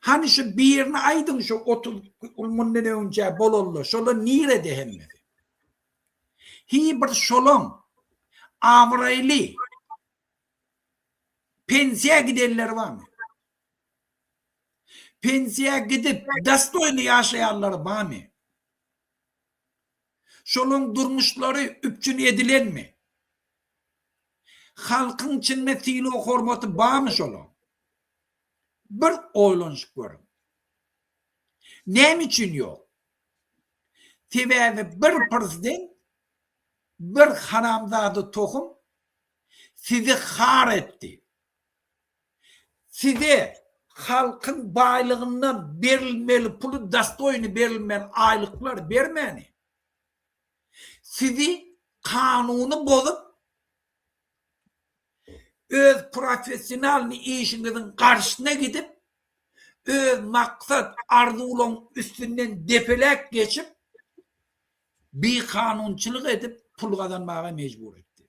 Hany şu birini aýdyň şu 30 ýyl mundan öňünçä bolanlar, şolar nirede hemmesi? Hi bir şolaň. Abraýly pensiýa gidenleri barmy? Pensiýa gidip dostoýny ýaşaýanlary barmy? Şolaň durmuşlary üpjün edilenmi? Halkyň içinde sylag-hormaty barmy şolaň? Bir oýlanyşyp görüň. Näme üçin ýok? Sebäbi bir prezident, bir haramzada tohum sizi har etdi. Size halkyň baýlygyndan berilmeli puly dostoýny berilmeli aýlyklar bermäni, sizi kanuny bozup öz professionalny işiňiziň garşysyna gidip öz maksat arzuwlaň üstünden depeläp geçip bikanunçylyk edip pul gazanmaga mejbur etdi.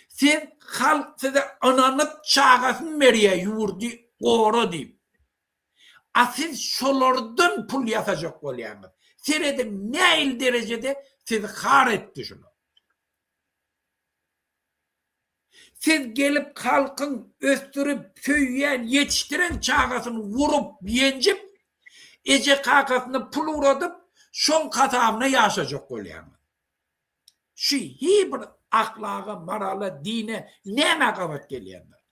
Siz halk size ynanyp çagasyny berýä ýurdy gora diýip. A siz şolardan pul ýasajak bolýaňyz. Serediň nähili derejede sizi har etdi şular. Siz gelip halkyň ösdürip söýýän ýetişdiren çagasyny urup ýenjip eje kakasyna pul ugradyp şoň hasabyna ýaşajak bolýaňyz. Şu hi bir ahlaga, morala, dine nämä gabat gelýän zat?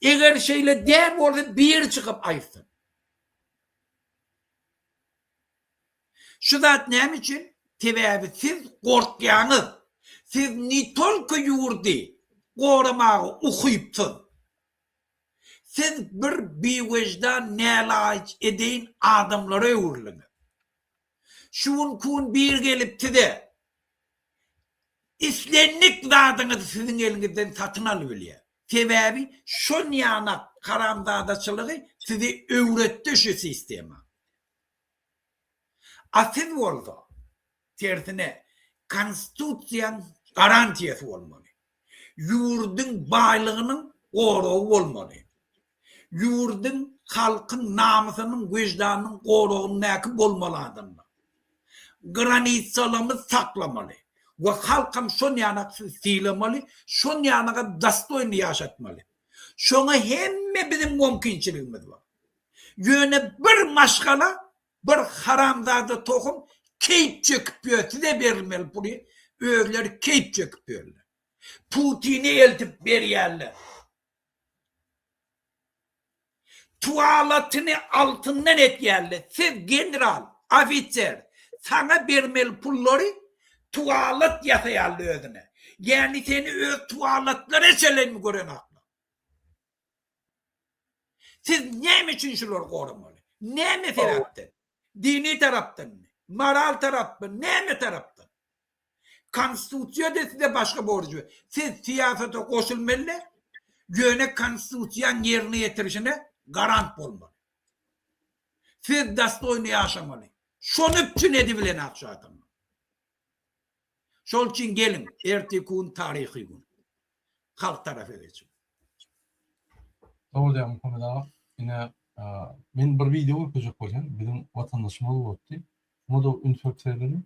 Eger şeýle däl bolsa biri çykyp aýtsyn. Şu zat näme üçin? Sebäbi siz gorkýaňyz. Siz ne tolko ýurdy goramaga ukypsyz. Siz bir biwejdan nälaýyk edeýin adamlara öwrüldiňiz. Şu günki gün biri gelip size islendik zadyňyzy siziň eliňizden satyn alybilýär. Sebäbi şonýanak haramzadaçylygy size öwretdi şu sistema. A siz bolsa tersine konstitusiýaň garantiýasy bolmaly. Ýurduň baýlygynyň goragy bolmaly. Ýurduň, halkyň namysynyň, wyždanynyň goragyndaky bolmaly adamlar. Granisalarymyzy saklamaly we halkam şonýanak sizi sylamaly, şonýanagam dostoýny ýaşatmaly. Şoňa hemme biziň mümkinçiligimiz bar. Ýöne bir maşgala bir haramzada tohum keýp çekip ýör size berilmeli puly özleri keýp çekip ýörler. Putine eltip berýärler. Tualatyny altyndan etýärler. Siz general, ofiser, saňa bermeli pullary tualat ýasaýarlar özüne. Ýagny seni öz tualatlary çenli görenoklar. Siz näme üçin şulary goramaly? Näme sebäpden? Dini tarapdanmy? Moral tarapdan? Näme tarapdan? Konstitusiýada size başga borjy ber. Siz syýasata goşulmaly, ýöne konstitusiýanyň ýerine ýetirişine garant bolmaly. Siz dostoýny ýaşamaly. Şony üpjün edibilenok şu adamlar. Şol üçin geliň, ertirki gün taryhy gün. Halk tarapa geçiň. Dogry diýýäň Muhammet aga. Ine men bir wideo görkezjek bolýan. Biziň watandaşymyz bolupdy. Şuňa-da üns berip seredeliň.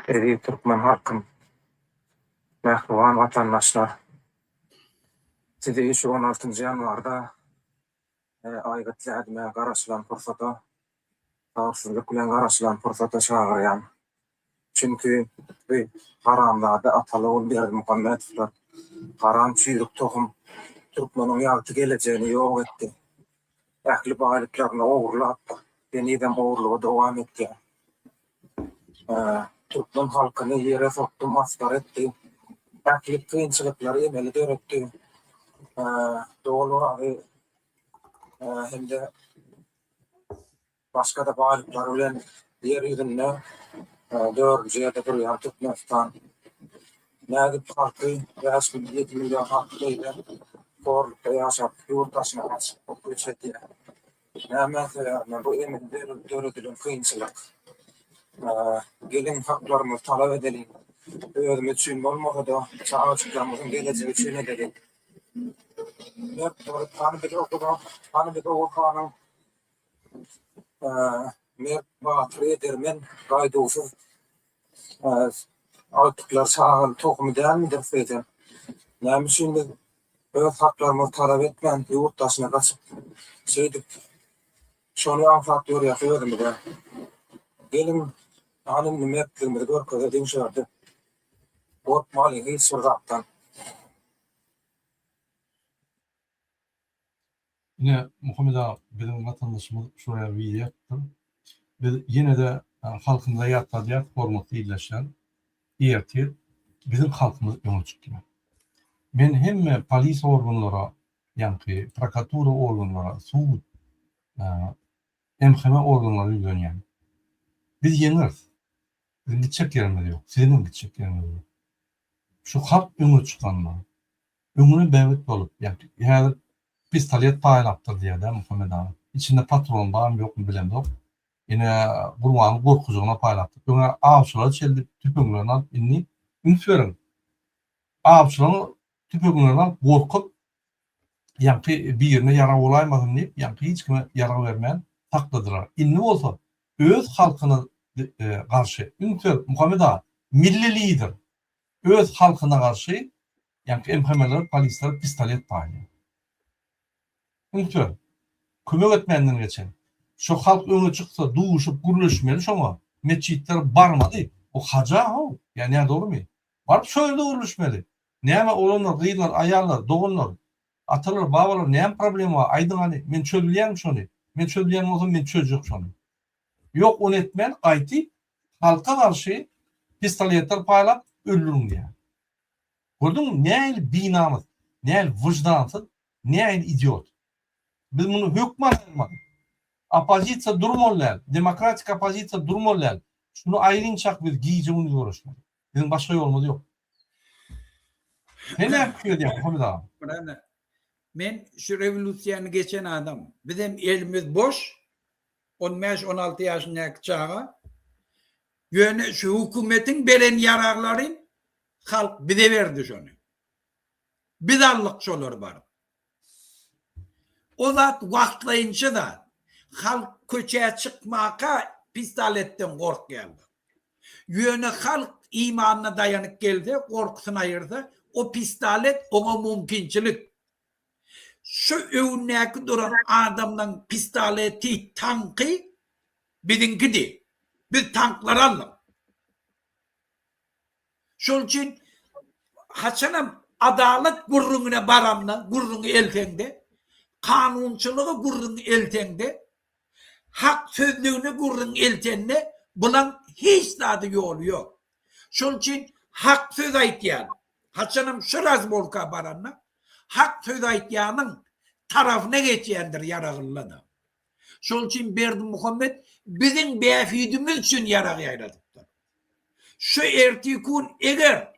Eziz türkmen halkym! Mähriban watandaşlar! Sizi şu on altynjy ýanwarda aýgytly ädime garaşylan pursata, sabyrsyzlyk bilen garaşylan pursata çagyrýan. Çünki bu haramzada ataly-ogul Berdimuhamedowlar, haram çüýrük tohum türkmeniň ýagty gelejegini ýok etdi. Ähli baýlyklaryny ogurlap, henizem ogurlygy dowam etýär. Türkmen halkyny ýere sokdy, masgara etdi. Ähli kynçylyklary emeli döretdi. Doly gazy hem-de başga-da baýlyklary bilen ýer ýüzünde dördünji ýerde durýan Türkmenistan nädip halky 5 million halky beýle horlukda ýaşap, ýurt daşyna gaçyp göç edýär? Nämä sebäbine bu emeli döredilen kynçylyk? Geliň haklarymyzy talap edeliň. Özümiz üçin bolmasa-da, çagajyklarymyzyň gelejegi üçin edeliň. Mert bolup, hany biz Oguz, hany biz Oguz hanyň. Mert, batyr, edermen, gaýduwsyz agtyklar şagaly tohumy dälmidiris eýsem? Näme üçin biz öz haklarymyzy talap etmän, ýurt daşyna gaçyp, şeýdip, şony aňsat görýäs özümize? Geliň, hany indi mertligimizi görkezeliň şu ýerde. Gorkmalyň hiç bir zatdan. Ine, Muhammet aga, biziň watandaşymyz şuraya wideo ýazypdyr. Biz ýene-de halkymyza ýatladýarys, hormatly ildeşler, ertir biziň halkymyz öňe çykýar. Men hemme polis organlara, ýaňky prokuratura organlara, sud, MHM organlara ýüzlenýän. Biz ýeňeris. Biziň gitjek ýerimiz ýok, siziň hem gitjek ýeriňiz ýok. Şu halk öňe çykanda, öňüne bäbek bolup, ýagny häzir pistolet paýlapdyr diýýär-dä Muhammet aga. Içinde patron barmy ýokmy bilemzok. Ine Gurbanyň gorkujygyna paýlapdyr. Öňä awçylara çenli tüpeňlerini alyp indi üns beriň. Awçylaryň tüpeňlerini alyp gorkup ýaňky birine ýarag bolaýmasyn diýip ýaňky hiç kime ýarag bermän sakladylar. Indi bolsa öz halkyna garşy üns ber Muhammet aga milli lider öz halkyna garşy ýaňky MHM-lere polislere pistolet paýlaýar. Üns ber. Kömek etmänden geçen. Şo halk öňe çyksa duşup gürleşmeli şoňa. Metjitler barmaly. O haja how. Ýa nädogrymy? Baryp şo ýerde gürleşmeli. Näme oglanlar, gyzlar, aýallar, doganlar, atalar, babalar näme problema bar aýdyň hany men çözbilýänmi şony? Men çözbilýän bolsam men çözjek şony. Ýok ony etmän gaýty halka garşy pistoletler paýlap öldüriň diýýär. Gördüňmi nähili binamys, nähili wyždansyz, nähili idiot. Biz muny hökman aýyrmaly. Oppozisiýa durmaly däl, demokratik oppozisiýa durmaly däl. Şuny aýrynçak biz gije-gündiz göreşmeli. Biziň başga ýolumyz ýok. Sen näme pikir edýäň Muhammet aga? Brother, men şu rewolýusiýany geçen adam. Bizem elimiz boş, 15-16 ýaşyndaky çaga. Ýöne şu hökümetiň beren ýaraglary halk bize berdi şony. Biz aldyk şolary baryp. O zat wagtlaýynça zat. Halk köçä çykmaka pistoletden gorkýarlar. Ýöne halk imanyna daýanyp gelse, gorkusyny aýyrsa, o pistolet oňa mümkinçilik. Şu öňündäki duran adamlaň pistoleti, tanky biziňkidi. Biz tanklary aldyk. Şol üçin haçanam adalat gürrüňine baranda, gürrüňi elteňde, kanunçylygy gürrüň elteňde, hak sözlügine gürrüň eltende bulaň hiç zady ýoly ýok. Şol üçin hak söz aýtýan, haçanam şu razborka baranda, hak söz aýtýanyň tarafyna geçýändir ýaraglyda. Şol üçin Berdimuhamet biziň bähbidimiz üçin ýarag ýaýradypdyr. Şu ertikun eger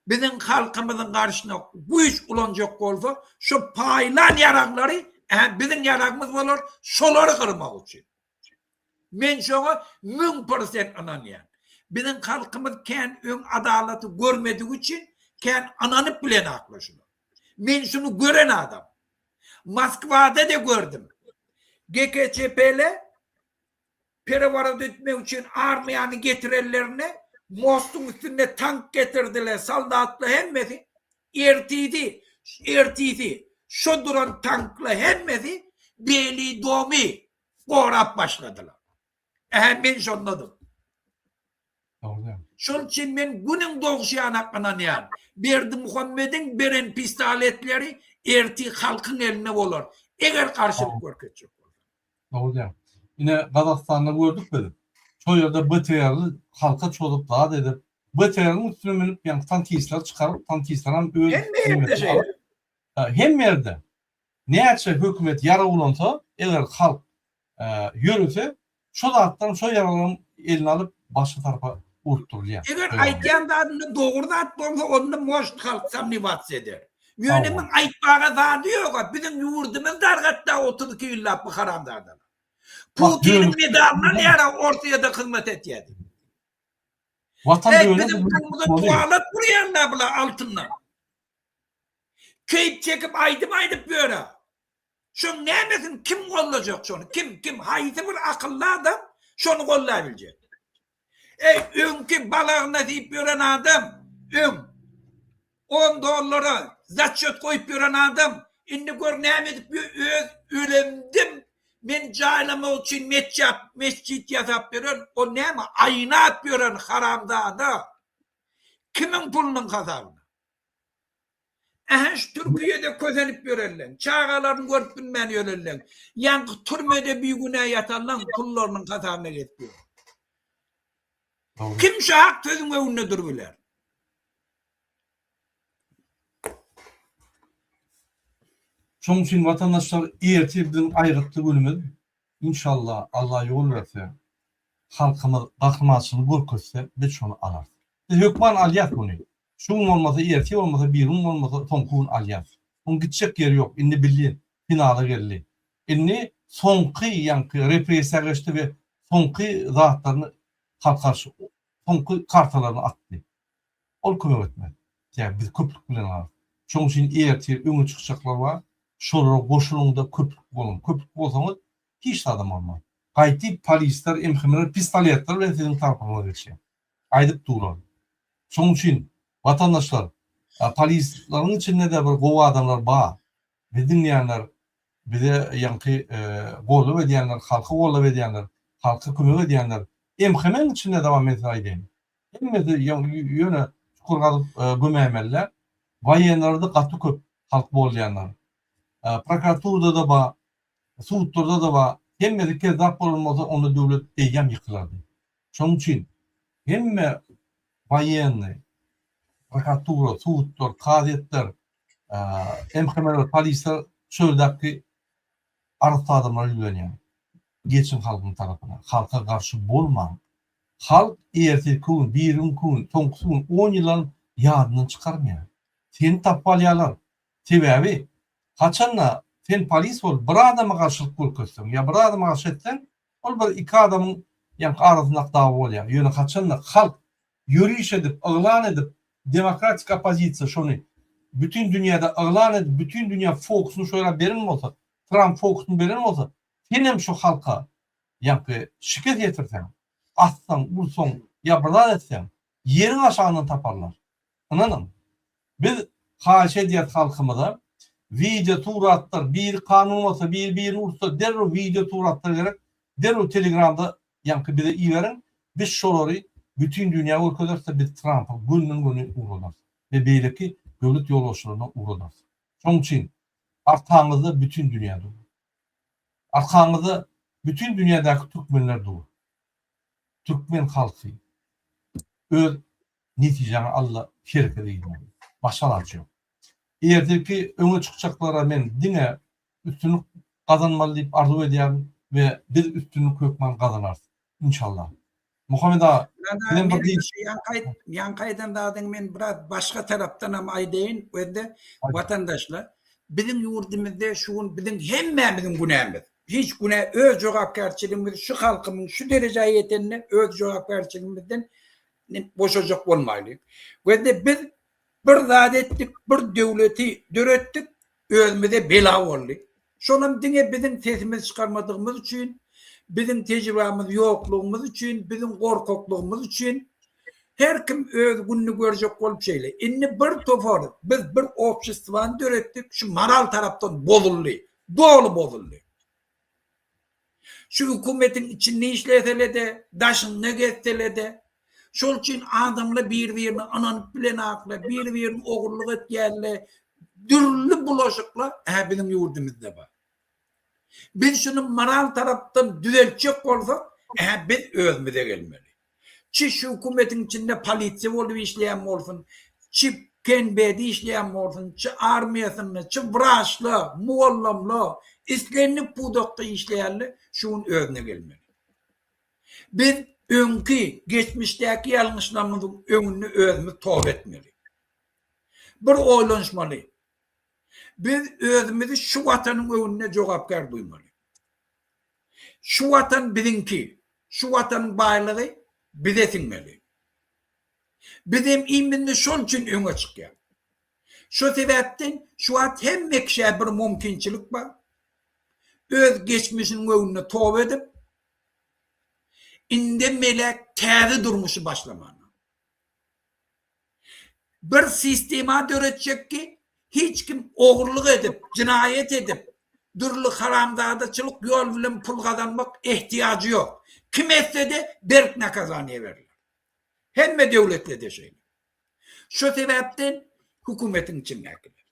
biziň halkymyzyň garşyna güýç ulanjak bolsa, şu paýlan ýaraglary ä biziň ýaragymyz bolar, şolary gyrmak üçin. Men şoňa 1000% ynanýan. Biziň halkymyz kän öň adalaty görmedigi üçin kän ynanyp bilenaklar şuna. Men şuny gören adam. Moskwada-da gördüm. GKÇP-le pereworot etmek üçin armiýany getirenlerinde mostuň üstünde tank getirdiler, soldatlar hemmesi ertisi, ertisi şo duran tanklar hemmesi Beliý domy gorap başladylar. Ähä men şondadym. Şol üçin men günüň dogşy ýanak ynanýan. Berdimuhamediň beren pistoletleri ertir halkyň elinde bolar. Eger garşylyk görkezjek bolsa. Dogry diýýäň. Ine Gazagystanda gördük biz. Şo ýerde BTR-li halka çozup zat edip, BTR-iň üstüne münüp ýaňky tankistleri çykaryp, tankistlerem öz Hemme ýerde şeýle. Hemme ýerde. Näçe hökümet ýarag ulansa, eger halk ýörese, şo zatlaryň, şo ýaraglaryň eline alyp başga tarapa urtdurylýar. Eger aýtýan zadynda dogry zat bolsa, onda может halk somnewats eder. Ýöne muň aýtmaga zady ýoga, biziň ýurdumyz dargatda 32 ýyllap bu haramzadalar. Putiniň medalyny alýara Orsyýada hyzmat etýär diýip. Watan Ey, biziň pulumyza tualet gurýarlar bular altyndan. Keýp çekip aýdym aýdyp ýöre. Şoň nämesini kim gollajak şony? Kim, kim, haýsy bir akylly adam şony gollabiljek? Eý, öňki balagyna diýip ýören adam, öň on dollara zaçýot goýup ýören adam, indi gör näme edip öz ölemdim, meni jaýlamak üçin metjat, mesjit ýasap ýören, ol näme, aýnap ýören haramzada. Kimiň pulunyň hasabyna? Ähä şu Türkiýede kösenip ýörenleň, çagalaryny görüp bilmän ýörenleň, ýaňky türmede bigünä ýatanlaň pullarynyň hasabyna gezip ýör. Kim şu hak sözüň öňünde durubiler? Şonuň üçin watandaşlar ertir biziň aýgytly günümiz. Inşallah Allah ýol berse, halkymyz gahrymançylyk görkezse biz şony alarys. Biz hökman alýas muny. Şu gün bolmasa ertir bolmasa birigün bolmasa soňky gün alýas. Muň gitjek ýeri ýok. Indi bildi finala geldi. Indi soňky ýaňky repressiýa geçdi we soňky zatlaryny halka garşy soňky kartalaryny atdy. Ol kömek etmez. Sebäbi biz köplük bilen alarys. Şonuň üçin ertir öňe çykjaklar bar. Şolara goşulyňda köplük boluň. Köplük bolsaňyz hiç zadam bolmaz. Gaýtyp polisler, MHM-ler pistoletler bilen siziň tarapyňyza geçýär. Aýdyp durar. Şonuň üçin watandaşlar, polisleriň içinde-de bir gowy adamlar bar. Bizi diňleýänler, bize ýaňky goldaw edýänler, halka goldaw edýänler, halka kömek edýänler MHM-iň içinde-de bar men size aýdaýyn. Hemmesi ýöne çukur gazyp gömäýmeliler. Woýenlerde gaty köp halk bolýanlar. Prokuraturada-da bar, sudlarda-da bar. Hemmesi kezzap bolan bolsa onda döwlet eýýäm ýykylardy. Şonuň üçin hemme woýennyý, prokuratura, sudlar, kazyýetler, MHM-ler, polisler çöldäki arassa adamlara ýüzlenýär. Geçiň halkyň tarapyna. Halka garşy bolmaň. Halk ertirki gün, birigünki gün, soňkusy gün, on ýyldan ýadyndan çykarmaýar. Seni tapyp alýarlar. Sebäbi, haçanda sen polis bolup bir adama garşylyk görkezseň ýa bir adama garşy etseň, ol bir iki adamyň ýaňky arasyndaky dawa bolýar. Ýöne haçanda halk ýöriş edip, yglan edip, demokratik oppozisiýa şony bütin dünýäde yglan edip, bütin dünýä fokusyny şo ýere beren bolsa, Tramp fokusyny beren bolsa, senem şo halka ýaňky şikes ýetirseň, atsaň, ursaň ýa bir zat etseň, ýeriň aşagyndan taparlar. Ynanyň. Biz haýyş edýäs halkymyza, wideo suratlar, biri kanun bolsa, biri birini ursa, derrew wideo suratlar gerek, derrew telegramda ýaňky bize iberiň, biz şolary bütin dünýä görkezeris-de, biz Trampy gönden-göni ugradarys we beýleki döwlet ýolbaşçylaryna ugradarys. Şonuň üçin arkaňyzda bütin dünýä dur. Arkaňyzda bütin dünýädäki türkmenler dur. Türkmen halky öz netijäňi al-da herekete girmeli. Başga alaç ýok. Ertirki öňe çykjaklara men diňe üstünlik gazanmaly diýip arzuw edýärin we biz üstünlik hökman gazanarys. Inşallah. Muhammet aga, sizem bir diýip. Ýaňky aýdan zadyňy men biraz başga tarapdan hem aýdaýyn, özde watandaşlar, biziň ýurdumyzda şu gün biziň hemmämiziň günämiz. Hiç günä öz jogapkärçiligimiz şu halkymyň şu derejä ýetenine öz jogapkärçiligimizden boşajak bolmaýlyk. Gözde biz bir zat etdik, bir döwleti döretdik, özümize bela boldy. Şolam diňe biziň sesimizi çykarmadygymyz üçin, biziň tejribämiz ýoklugymyz üçin, biziň gorkaklygymyz üçin her kim öz gününi görjek bolup şeýle. Indi bir topar biz bir obşestwany döretdik, şu moral tarapdan bozuldy, doly bozuldy. Şu hökümetiň içinde işlesele-de, daşynda gezsele-de, şol üçin adamlar bir-birine ynanyp bilenaklar, bir-birini ogurlyk etýärler, dürli bulaşyklar hä biziň ýurdumyzda bar. Biz şuny moral tarapdan düzeltjek bolsak, hä biz özümize gelmeli. Çi şu hökümetiň içinde polisiýa bolup işleýän bolsun, çi KNB-de işleýän bolsun, çi armiýasynda, çi wraçla, mugallymla, islendik pudakda işleýänler şu gün özüne gelmeli. Biz öňki, geçmişdäki ýalňyşlarymyzyň öňünde özümiz toba etmeli. Bir oýlanyşmaly. Biz özümizi şu watanyň öňünde jogapkär duýmaly. Şu watan biziňki, şu watanyň baýlygy bize siňmeli. Bizem iminde şol üçin öňe çykýar. Şo sebäpden şu wagt hemme kişä bir mümkinçilik bar. Öz geçmişiniň öňünde toba edip, indem melek täze durmuşy başlamana. Bir sistema döretjek ki, hiç kim ogurlyk edip, jynaýat edip, dürli haramzadaçylyk ýol bilen pul gazanmak ehtiýajy ýok. Kim etse-de berk nakazaniýe berler. Hemme döwletlerde şeýle. Şo sebäpden hökümetiň içindäkiler.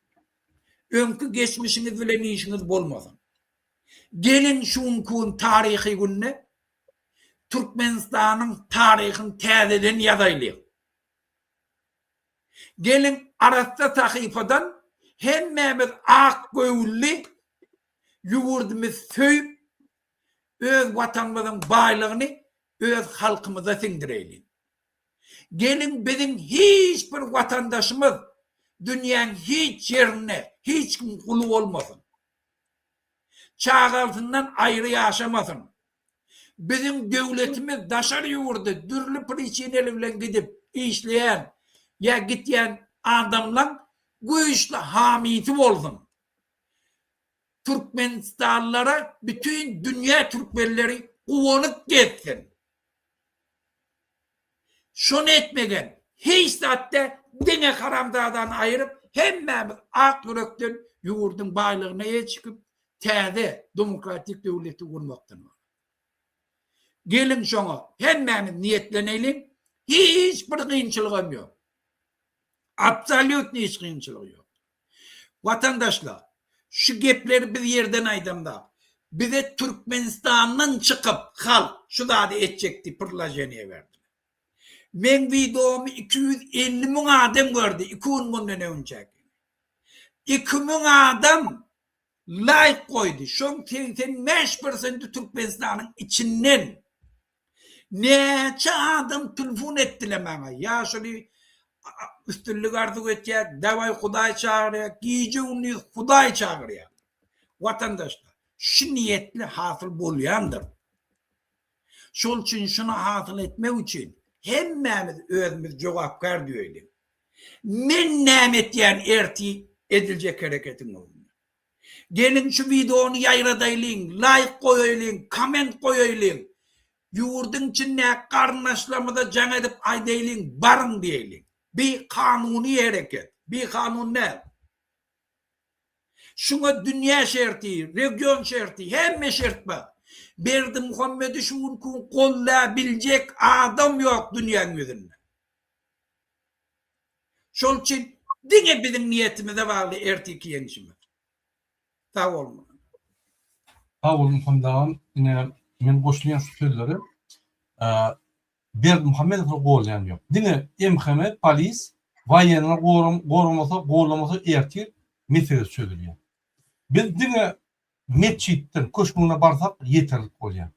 Öňki geçmişiňiz bilen işiňiz bolmasyn. Geliň şu günki gün taryhy günde Türkmenistanyň taryhyny täzeden ýazaýlyň. Geliň arassa sahypadan hemmämiz ak göwünli ýurdumyzy söýüp öz watanymyzyň baýlygyny öz halkymyza siňdireýliň. Geliň biziň hiç bir watandaşymyz dünýäň hiç ýerinde hiç kim guly bolmasyn. Çagalsyndan aýry ýaşamasyn. Biziň döwletimiz daşary ýurda dürli priçineli bilen gidip işleýän ýa gitýän adamlaň güýçli hamysy bolsun. Türkmenistanlylara bütin dünýä türkmenleri guwanyp gezsin. Şony etmegem hiç zat däl diňe haramzadany aýyryp hemmämiz ak ýürekden ýurduň baýlygyna eýe çykyp täze demokratik döwleti gurmakdan ybarat. Geliň şoňa hemmämiz niýetleneliň hiç bir kynçylygam ýok. Absolýutny hiç kynçylygy ýok. Watandaşlar, şu gepleri biz ýerden aýdamzok. Bize Türkmenistandan çykyp halk şu zady etjek diýip prlaženiýe berdiler. Meň wideomy 250 müň adam gördi iki gün mundan öňçäki. 2000 adam laýk goýdy. Şoň 85 prosenti Türkmenistanyň içinden. Näçe adam telefon etdiler maňa. Ýaşuly üstünlik arzuw etýär, dawaý Hudaý çagyrýar, gije-gündiz Hudaý çagyrýar. Watandaşlar, şu niýetli hasyl bolýandyr. Şol üçin şuny hasyl etmek üçin hemmämiz özümiz jogapkär düýeliň. Men näme etýän ertir ediljek hereketiň öňünde. Geliň şu wideony ýaýradaýlyň, laýk goýaýlyň, komment goýaýlyň. Ýurduň içindäki garyndaşlarymyza jaň edip aýdaýlyň, baryň diýeýliň. Bi kanuny hereket, bikanun däl. Şuňa dünýä şerti, region şerti, hemme şert bar. Berdimuhamedi şu günki gün gollabiljek adam ýok dünýäň ýüzünde. Şol üçin diňe biziň niýetimize bagly ertirki ýeňşimiz. Sag boluň. Sag boluň Muhammet agam. Ine men goşulýan şu sözlere. Berdimuhamedowy golýan ýok. Diňe MHM, polis, waýenler goramasa, gollamasa ertir mesele çözülýär. Biz diňe metjitden köşgüne barsak ýeterlik bolýar.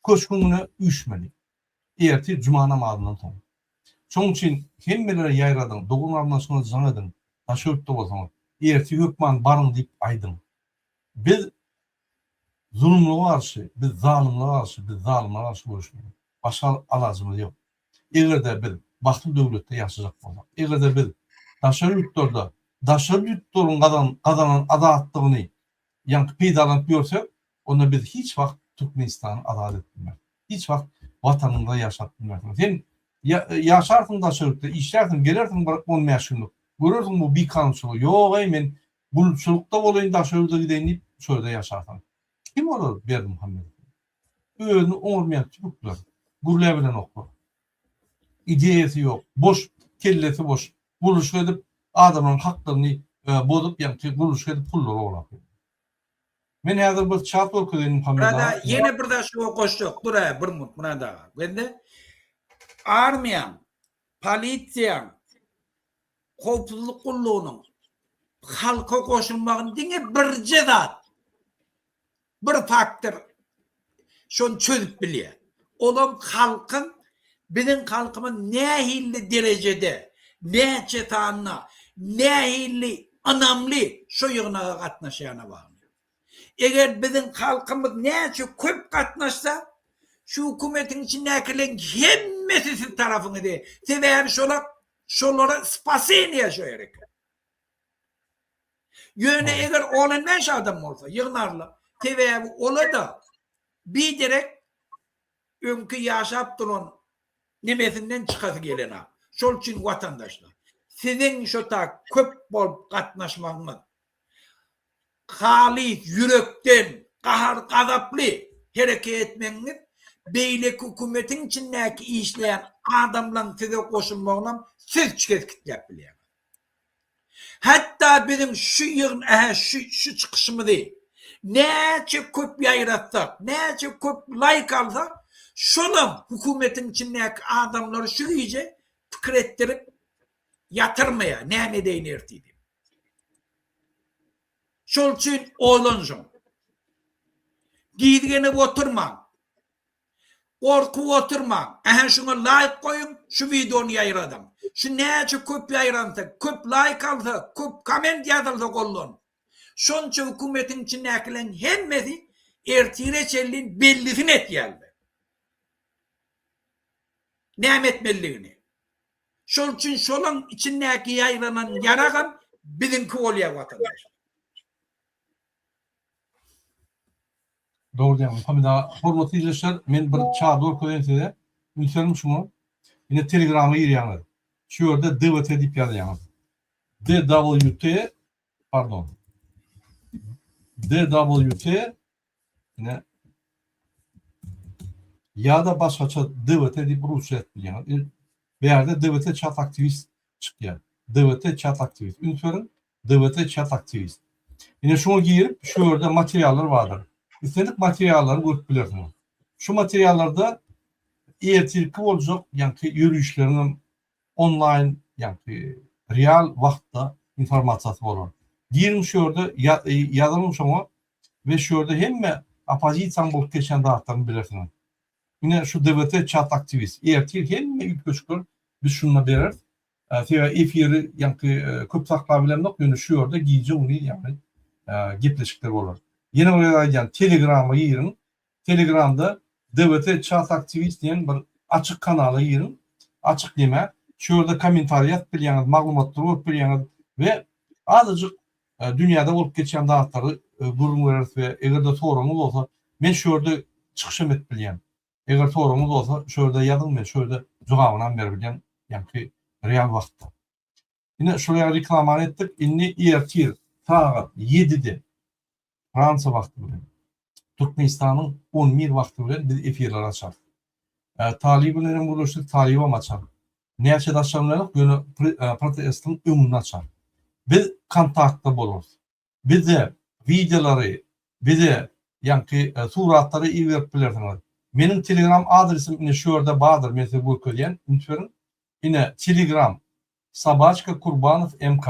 Köşgüne üýşmeli. Ertir juma namazyndan soň. Şonuň üçin hemmelere ýaýradyň, dogan-garyndaşyňyza jaň ediň, daş ýurtda bolsaňyz, ertir hökman baryň diýip aýdyň. Biz zulumlyga garşy, biz zalymlyga garşy, biz zalymlara garşy göreşmeli. Başga alajymyz ýok. Eger-de biz bagtly döwletde ýaşajak bolsak, eger-de biz daşary ýurtlarda daşary ýurtlaryň gazanan azatlygyny ýaňky peýdalanyp ýörsek, onda biz hiç wagt Türkmenistany azat edip bilmeris. Hiç wagt Watanymyzda ýaşap bilmersiň. Sen ýaşarsyň daşary ýurtda, işlärsiň, gelersiň bir on bäş günlük. Görersiň bu bikanunçylygy. Ýog-eý, men gulçulykda bolaýyn, daşary ýurda gideýin diýip, şo ýerde ýaşarsyň. Kim olar Berdimuhamedow? Özüni oňarmaýan tüpükler. Gürläbilenoklar. Ideýasy ýok, boş, kellesi boş. Gurluşyk edip, adamlaryň haklaryny bozup, ýaňky gurluşyk edip pullary ogurlap ýör. Men häzir bir çat görkezeýin Muhammet Murad aga. aga ýene bir zat şuňa goşjak dur-a bir minut Murad aga. Bende armiýaň, polisiýaň, howpsuzlyk gullugynyň halka goşulmagyny diňe birje zat Bir faktor şony çözüp bilýär. Olam halkyň, biziň halkymyz nähili derejede, näçe sanda, nähili ynamly şo ýygnaga gatnaşýana bagly. Eger biziň halkymyz näçe köp gatnaşsa, şu hökümetiň içindäkileriň hemmesi siz tarapyňyzy, sebäbi şolar şolara spaseniýa şo hereket. Ýöne eger on bäş adam bolsa, ýygnarlar. Sebäbi ola-da biderek öňki ýaşap duran nemesinden çykasy gelenok. Şol üçin watandaşlar, siziň şo ta köp bolup gatnaşmagyňyz, halys ýürekden gahar-gazaply hereket etmegiňiz beýleki hökümetiň içindäki işleýän adamlaryň size goşulmagynam siz kesgitläp bilýäňiz. Hatda biziň şu ýygn ähä şu şu çykyşymyzy näçe köp ýaýratsak, näçe köp laýk alsak, şolam hökümetiň içindäki adamlary şu gije pikir etdirip ýatyrmaýar, näme edeýin ertir diýip. Şol üçin oýlanşyň. Gizgenip oturmaň. Gorkup oturmaň. Ähä şuňa laýk goýuň, şu wideony ýaýradyň. Şu näçe köp ýaýransa, köp laýk alsa, köp komment ýazylsa goldan. Şonça hökümetiň içindäkileň hemmesi ertire çenli bellisini etýärler. Näme etmelidigini. Şol üçin şolaň içindäki ýaýranan ýaragam biziňki bolýar watandaşlar. Dogry diýýäň Muhammet aga. Hormatly ildeşler, men bir çardy görkezeýin size. Üns beriň şuňa. Ine Telegrama girýäňiz. Şu ýerde DWT diýip ýazýaňyz. DWT pardon. DWT ine ýa-da başgaça DWT diýip rusça ýazyp bilýäňiz. Bärde DWT çat aktiwist çykýar. DWT çat aktiwist. Üns beriň. DWT çat aktiwist. Ine şuňa girip şu ýerde materiallar bardyr. Islendik materiallary görüp bilersiňiz. Şu materiallarda ertirki boljak ýaňky ýörişleriň hem onlaýn ýaňky real wagtda informasiýasy bolar. Giriň şu ýerde ýazylyň şoňa we şu ýerde hemme oppozisiýanyň bolup geçýän zatlaryny bilersiňiz. Ine şu DWT çat aktiwist. Ertir hemme üýtgeşikler biz şunda bereris. Sebäbi efiri ýaňky köp saklap bilemzok, ýöne şu ýerde gije-gündiz ýagny gepleşikler bolar. Ýene bir gezek aýdýan, Telegrama giriň. Telegramda DWT Chat Aktiwist diýen bir açyk kanala giriň. Açyk neme? Şu ýerde kommentariý ýazyp bilýäňiz, maglumatlary görüp bilýäňiz we azajyk dünýäde bolup geçýän zatlary gürrüň bereris we eger-de soragyňyz bolsa, men şu ýerde çykyşam edip bilýän. Eger soragyňyz bolsa şu ýerde ýazyň men şu ýerde jogabynam berip bilýän ýaňky real wagtda. Ine şol ýaly reklamany etdik. Indi ertir sagat 7-de Fransiýa wagty bilen Türkmenistanyň 11 wagty bilen biz efirleri açarys. Talyp bilen hem gürleşdik, Talybam açar. Näçede açaryny bilemok, ýöne protestiň öňünde açar. Biz kontaktda bolarys. Bize wideolary, bize ýaňky suratlary iberip bilersiňiz. Meniň telegram adresim ine şu ýerde bardyr, men size görkezýän, üns beriň. Ine telegram sobaçka kurbanow MK.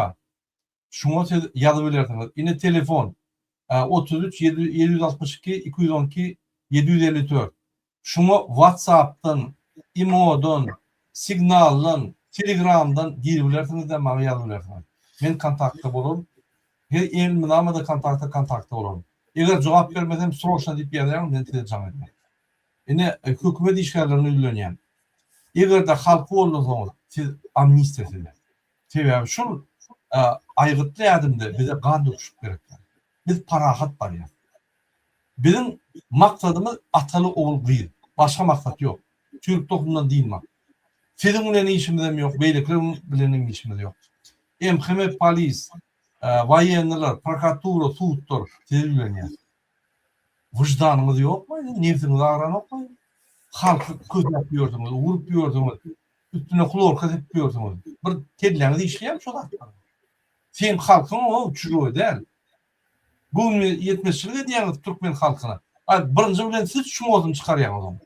Şuňa siz ýazyp bilersiňiz. Ine telefon 33 762 212 754. Şuňa WhatsApp-dan, Imo-dan, Signal-dan, Telegram-dan girip bilersiňiz-de maňa ýazyp bilersiňiz. Men kontaktda bolaryn. Her elmydama-da kontaktda kontaktda bolaryn. Eger jogap bermesem sroçno diýip ýazýaňyz men size jaň ederin. Ine hökümet işgärlerine ýüzlenýän. Eger-de halky goldasaňyz siz amnistiýa size. Sebäbi şul aýgytly ädimde bize gan döküşik gerek däl. Biz parahat barýas. Biziň maksadymyz ataly ogul gyz. Başga maksat ýok. Çüýrük tohumdan dynmak. Siziň bilen işimizem ýok, beýlekiler bilenem işimiz ýok. MHM polis, waýenniler, prokuratura, sudlar size ýüzlenýär. Wyždanyňyz ýokmy? Nebsiňiz agranokmy? Halky kösäp ýörsüňiz, urup ýörsüňiz, üstüne hlorka sepip ýörsüňiz. Bir kelläňiz işleýärmi şo zatlara? Seň halkyň o çužoý däl. Göwni ýetmezçilik edýäňiz türkmen halkyna. A birinji bilen siz çumosyny çykarýaňyz oň.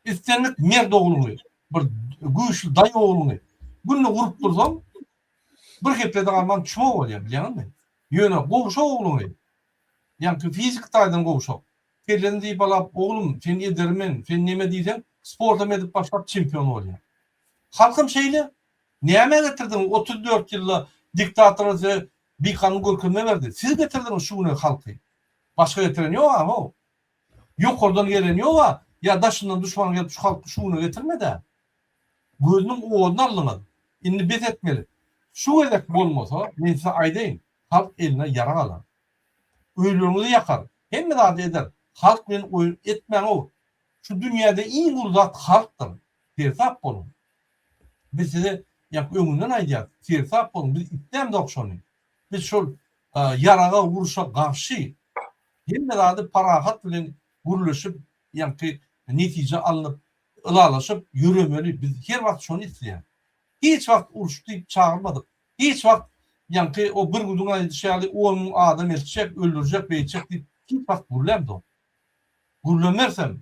Islendik mert ogluňy, bir güýçli daýy ogluňy günde urup dursaň, bir hepdede galman çumo bolýar, bilýäňizmi? Ýöne gowşak ogluňy, ýaňky fiziki taýdan gowşak, kellesini sypalap, oglum, sen edermen, sen neme diýseň, sportam edip başlap çempion bolýar. Halkam şeýle. Nämä getirdiňiz 34 ýylda diktatorlar size bikanun görkezme berdi. Siz getirdiňiz şu güne halky. Başga getiren ýok-a how. Ýokardan gelen ýok-a, ýa daşyndan duşman gelip şu halky şu güne getirmedi-ä. Gözüniň oduny aldyňyz. Indi bes etmeli. Şu gezek bolmasa, men size aýdaýyn, halk eline ýarag alar. Öýleriňizi ýakar. Hemme zady eder. Halk bilen oýun etmäň-ow. Şu dünýäde iň uly zat halkdyr. Seresap boluň. Biz size ýa öňünden aýdýas, seresap boluň, biz islämzok şony. Biz şol ýaraga, urşa garşy. Hemme zady parahat bilen gürleşip, ýaňky netije alnyp, ylalaşyp ýöremeli. Biz her wagt şony isleýäs. Hiç wagt uruş diýip çagyrmadyk. Hiç wagt ýaňky o bir günüň aýdyşy ýaly on müň adam eltjek, öldürjek, beýtjek diýip hiç wagt gürlämzok. Gürlemersem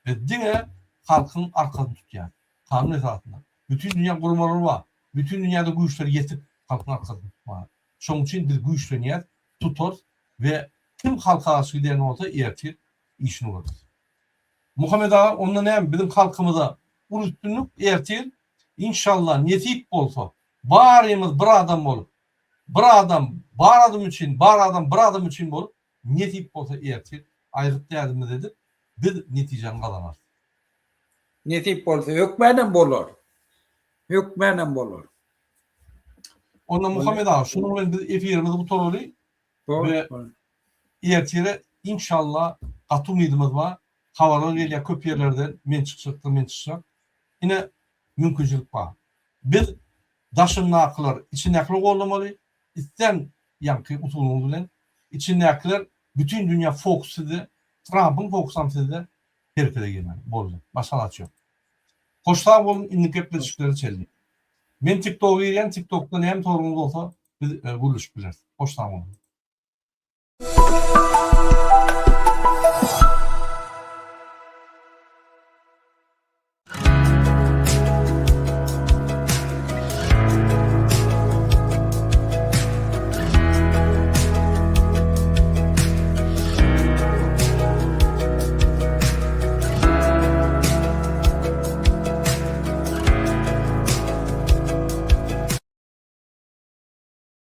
biz diňe halkyň arkasyny tutýas. Kanun esasynda. Bütin dünýä guramalary bar. Bütin dünýäde güýçleri ýetik halkyň arkasyny tutmaga. Şonuň üçin biz güýçlenýäs, tutarys we kim halka garşy gidýän bolsa ertir işini görer. Muhammet aga onda näme biziň halkymyza uly üstünlik ertir inşallah nesip bolsa barymyz bir adam bolup bir adam bar adam üçin bar adam bir adam üçin bolup nesip bolsa ertir aýgyt dädimizi edip biz netijäni gazanarys. Nesip bolsa hökmänam bolar. Hökmänam bolar. Onda Muhammet aga şunuň bilen biz efirimizi gutaraly we ertire inşallah gaty umydymyz bar. Habarlar gelýär köp ýerlerden men çykjakdyr men çykjak. Ine mümkinçilik bar. Biz daşyndakylar içindäkileri goldamaly islän ýaňky usulyňyz bilen içindäkiler bütin dünýä fokus sizde Trampyň fokusam sizde herekete girmeli boldy başga zat ýok. Hoş sag boluň indiki gepleşiklere çenli. Men tiktoga girýän tiktokda näme soragyňyz bolsa biz gürleşip bileris. Hoş sag boluň.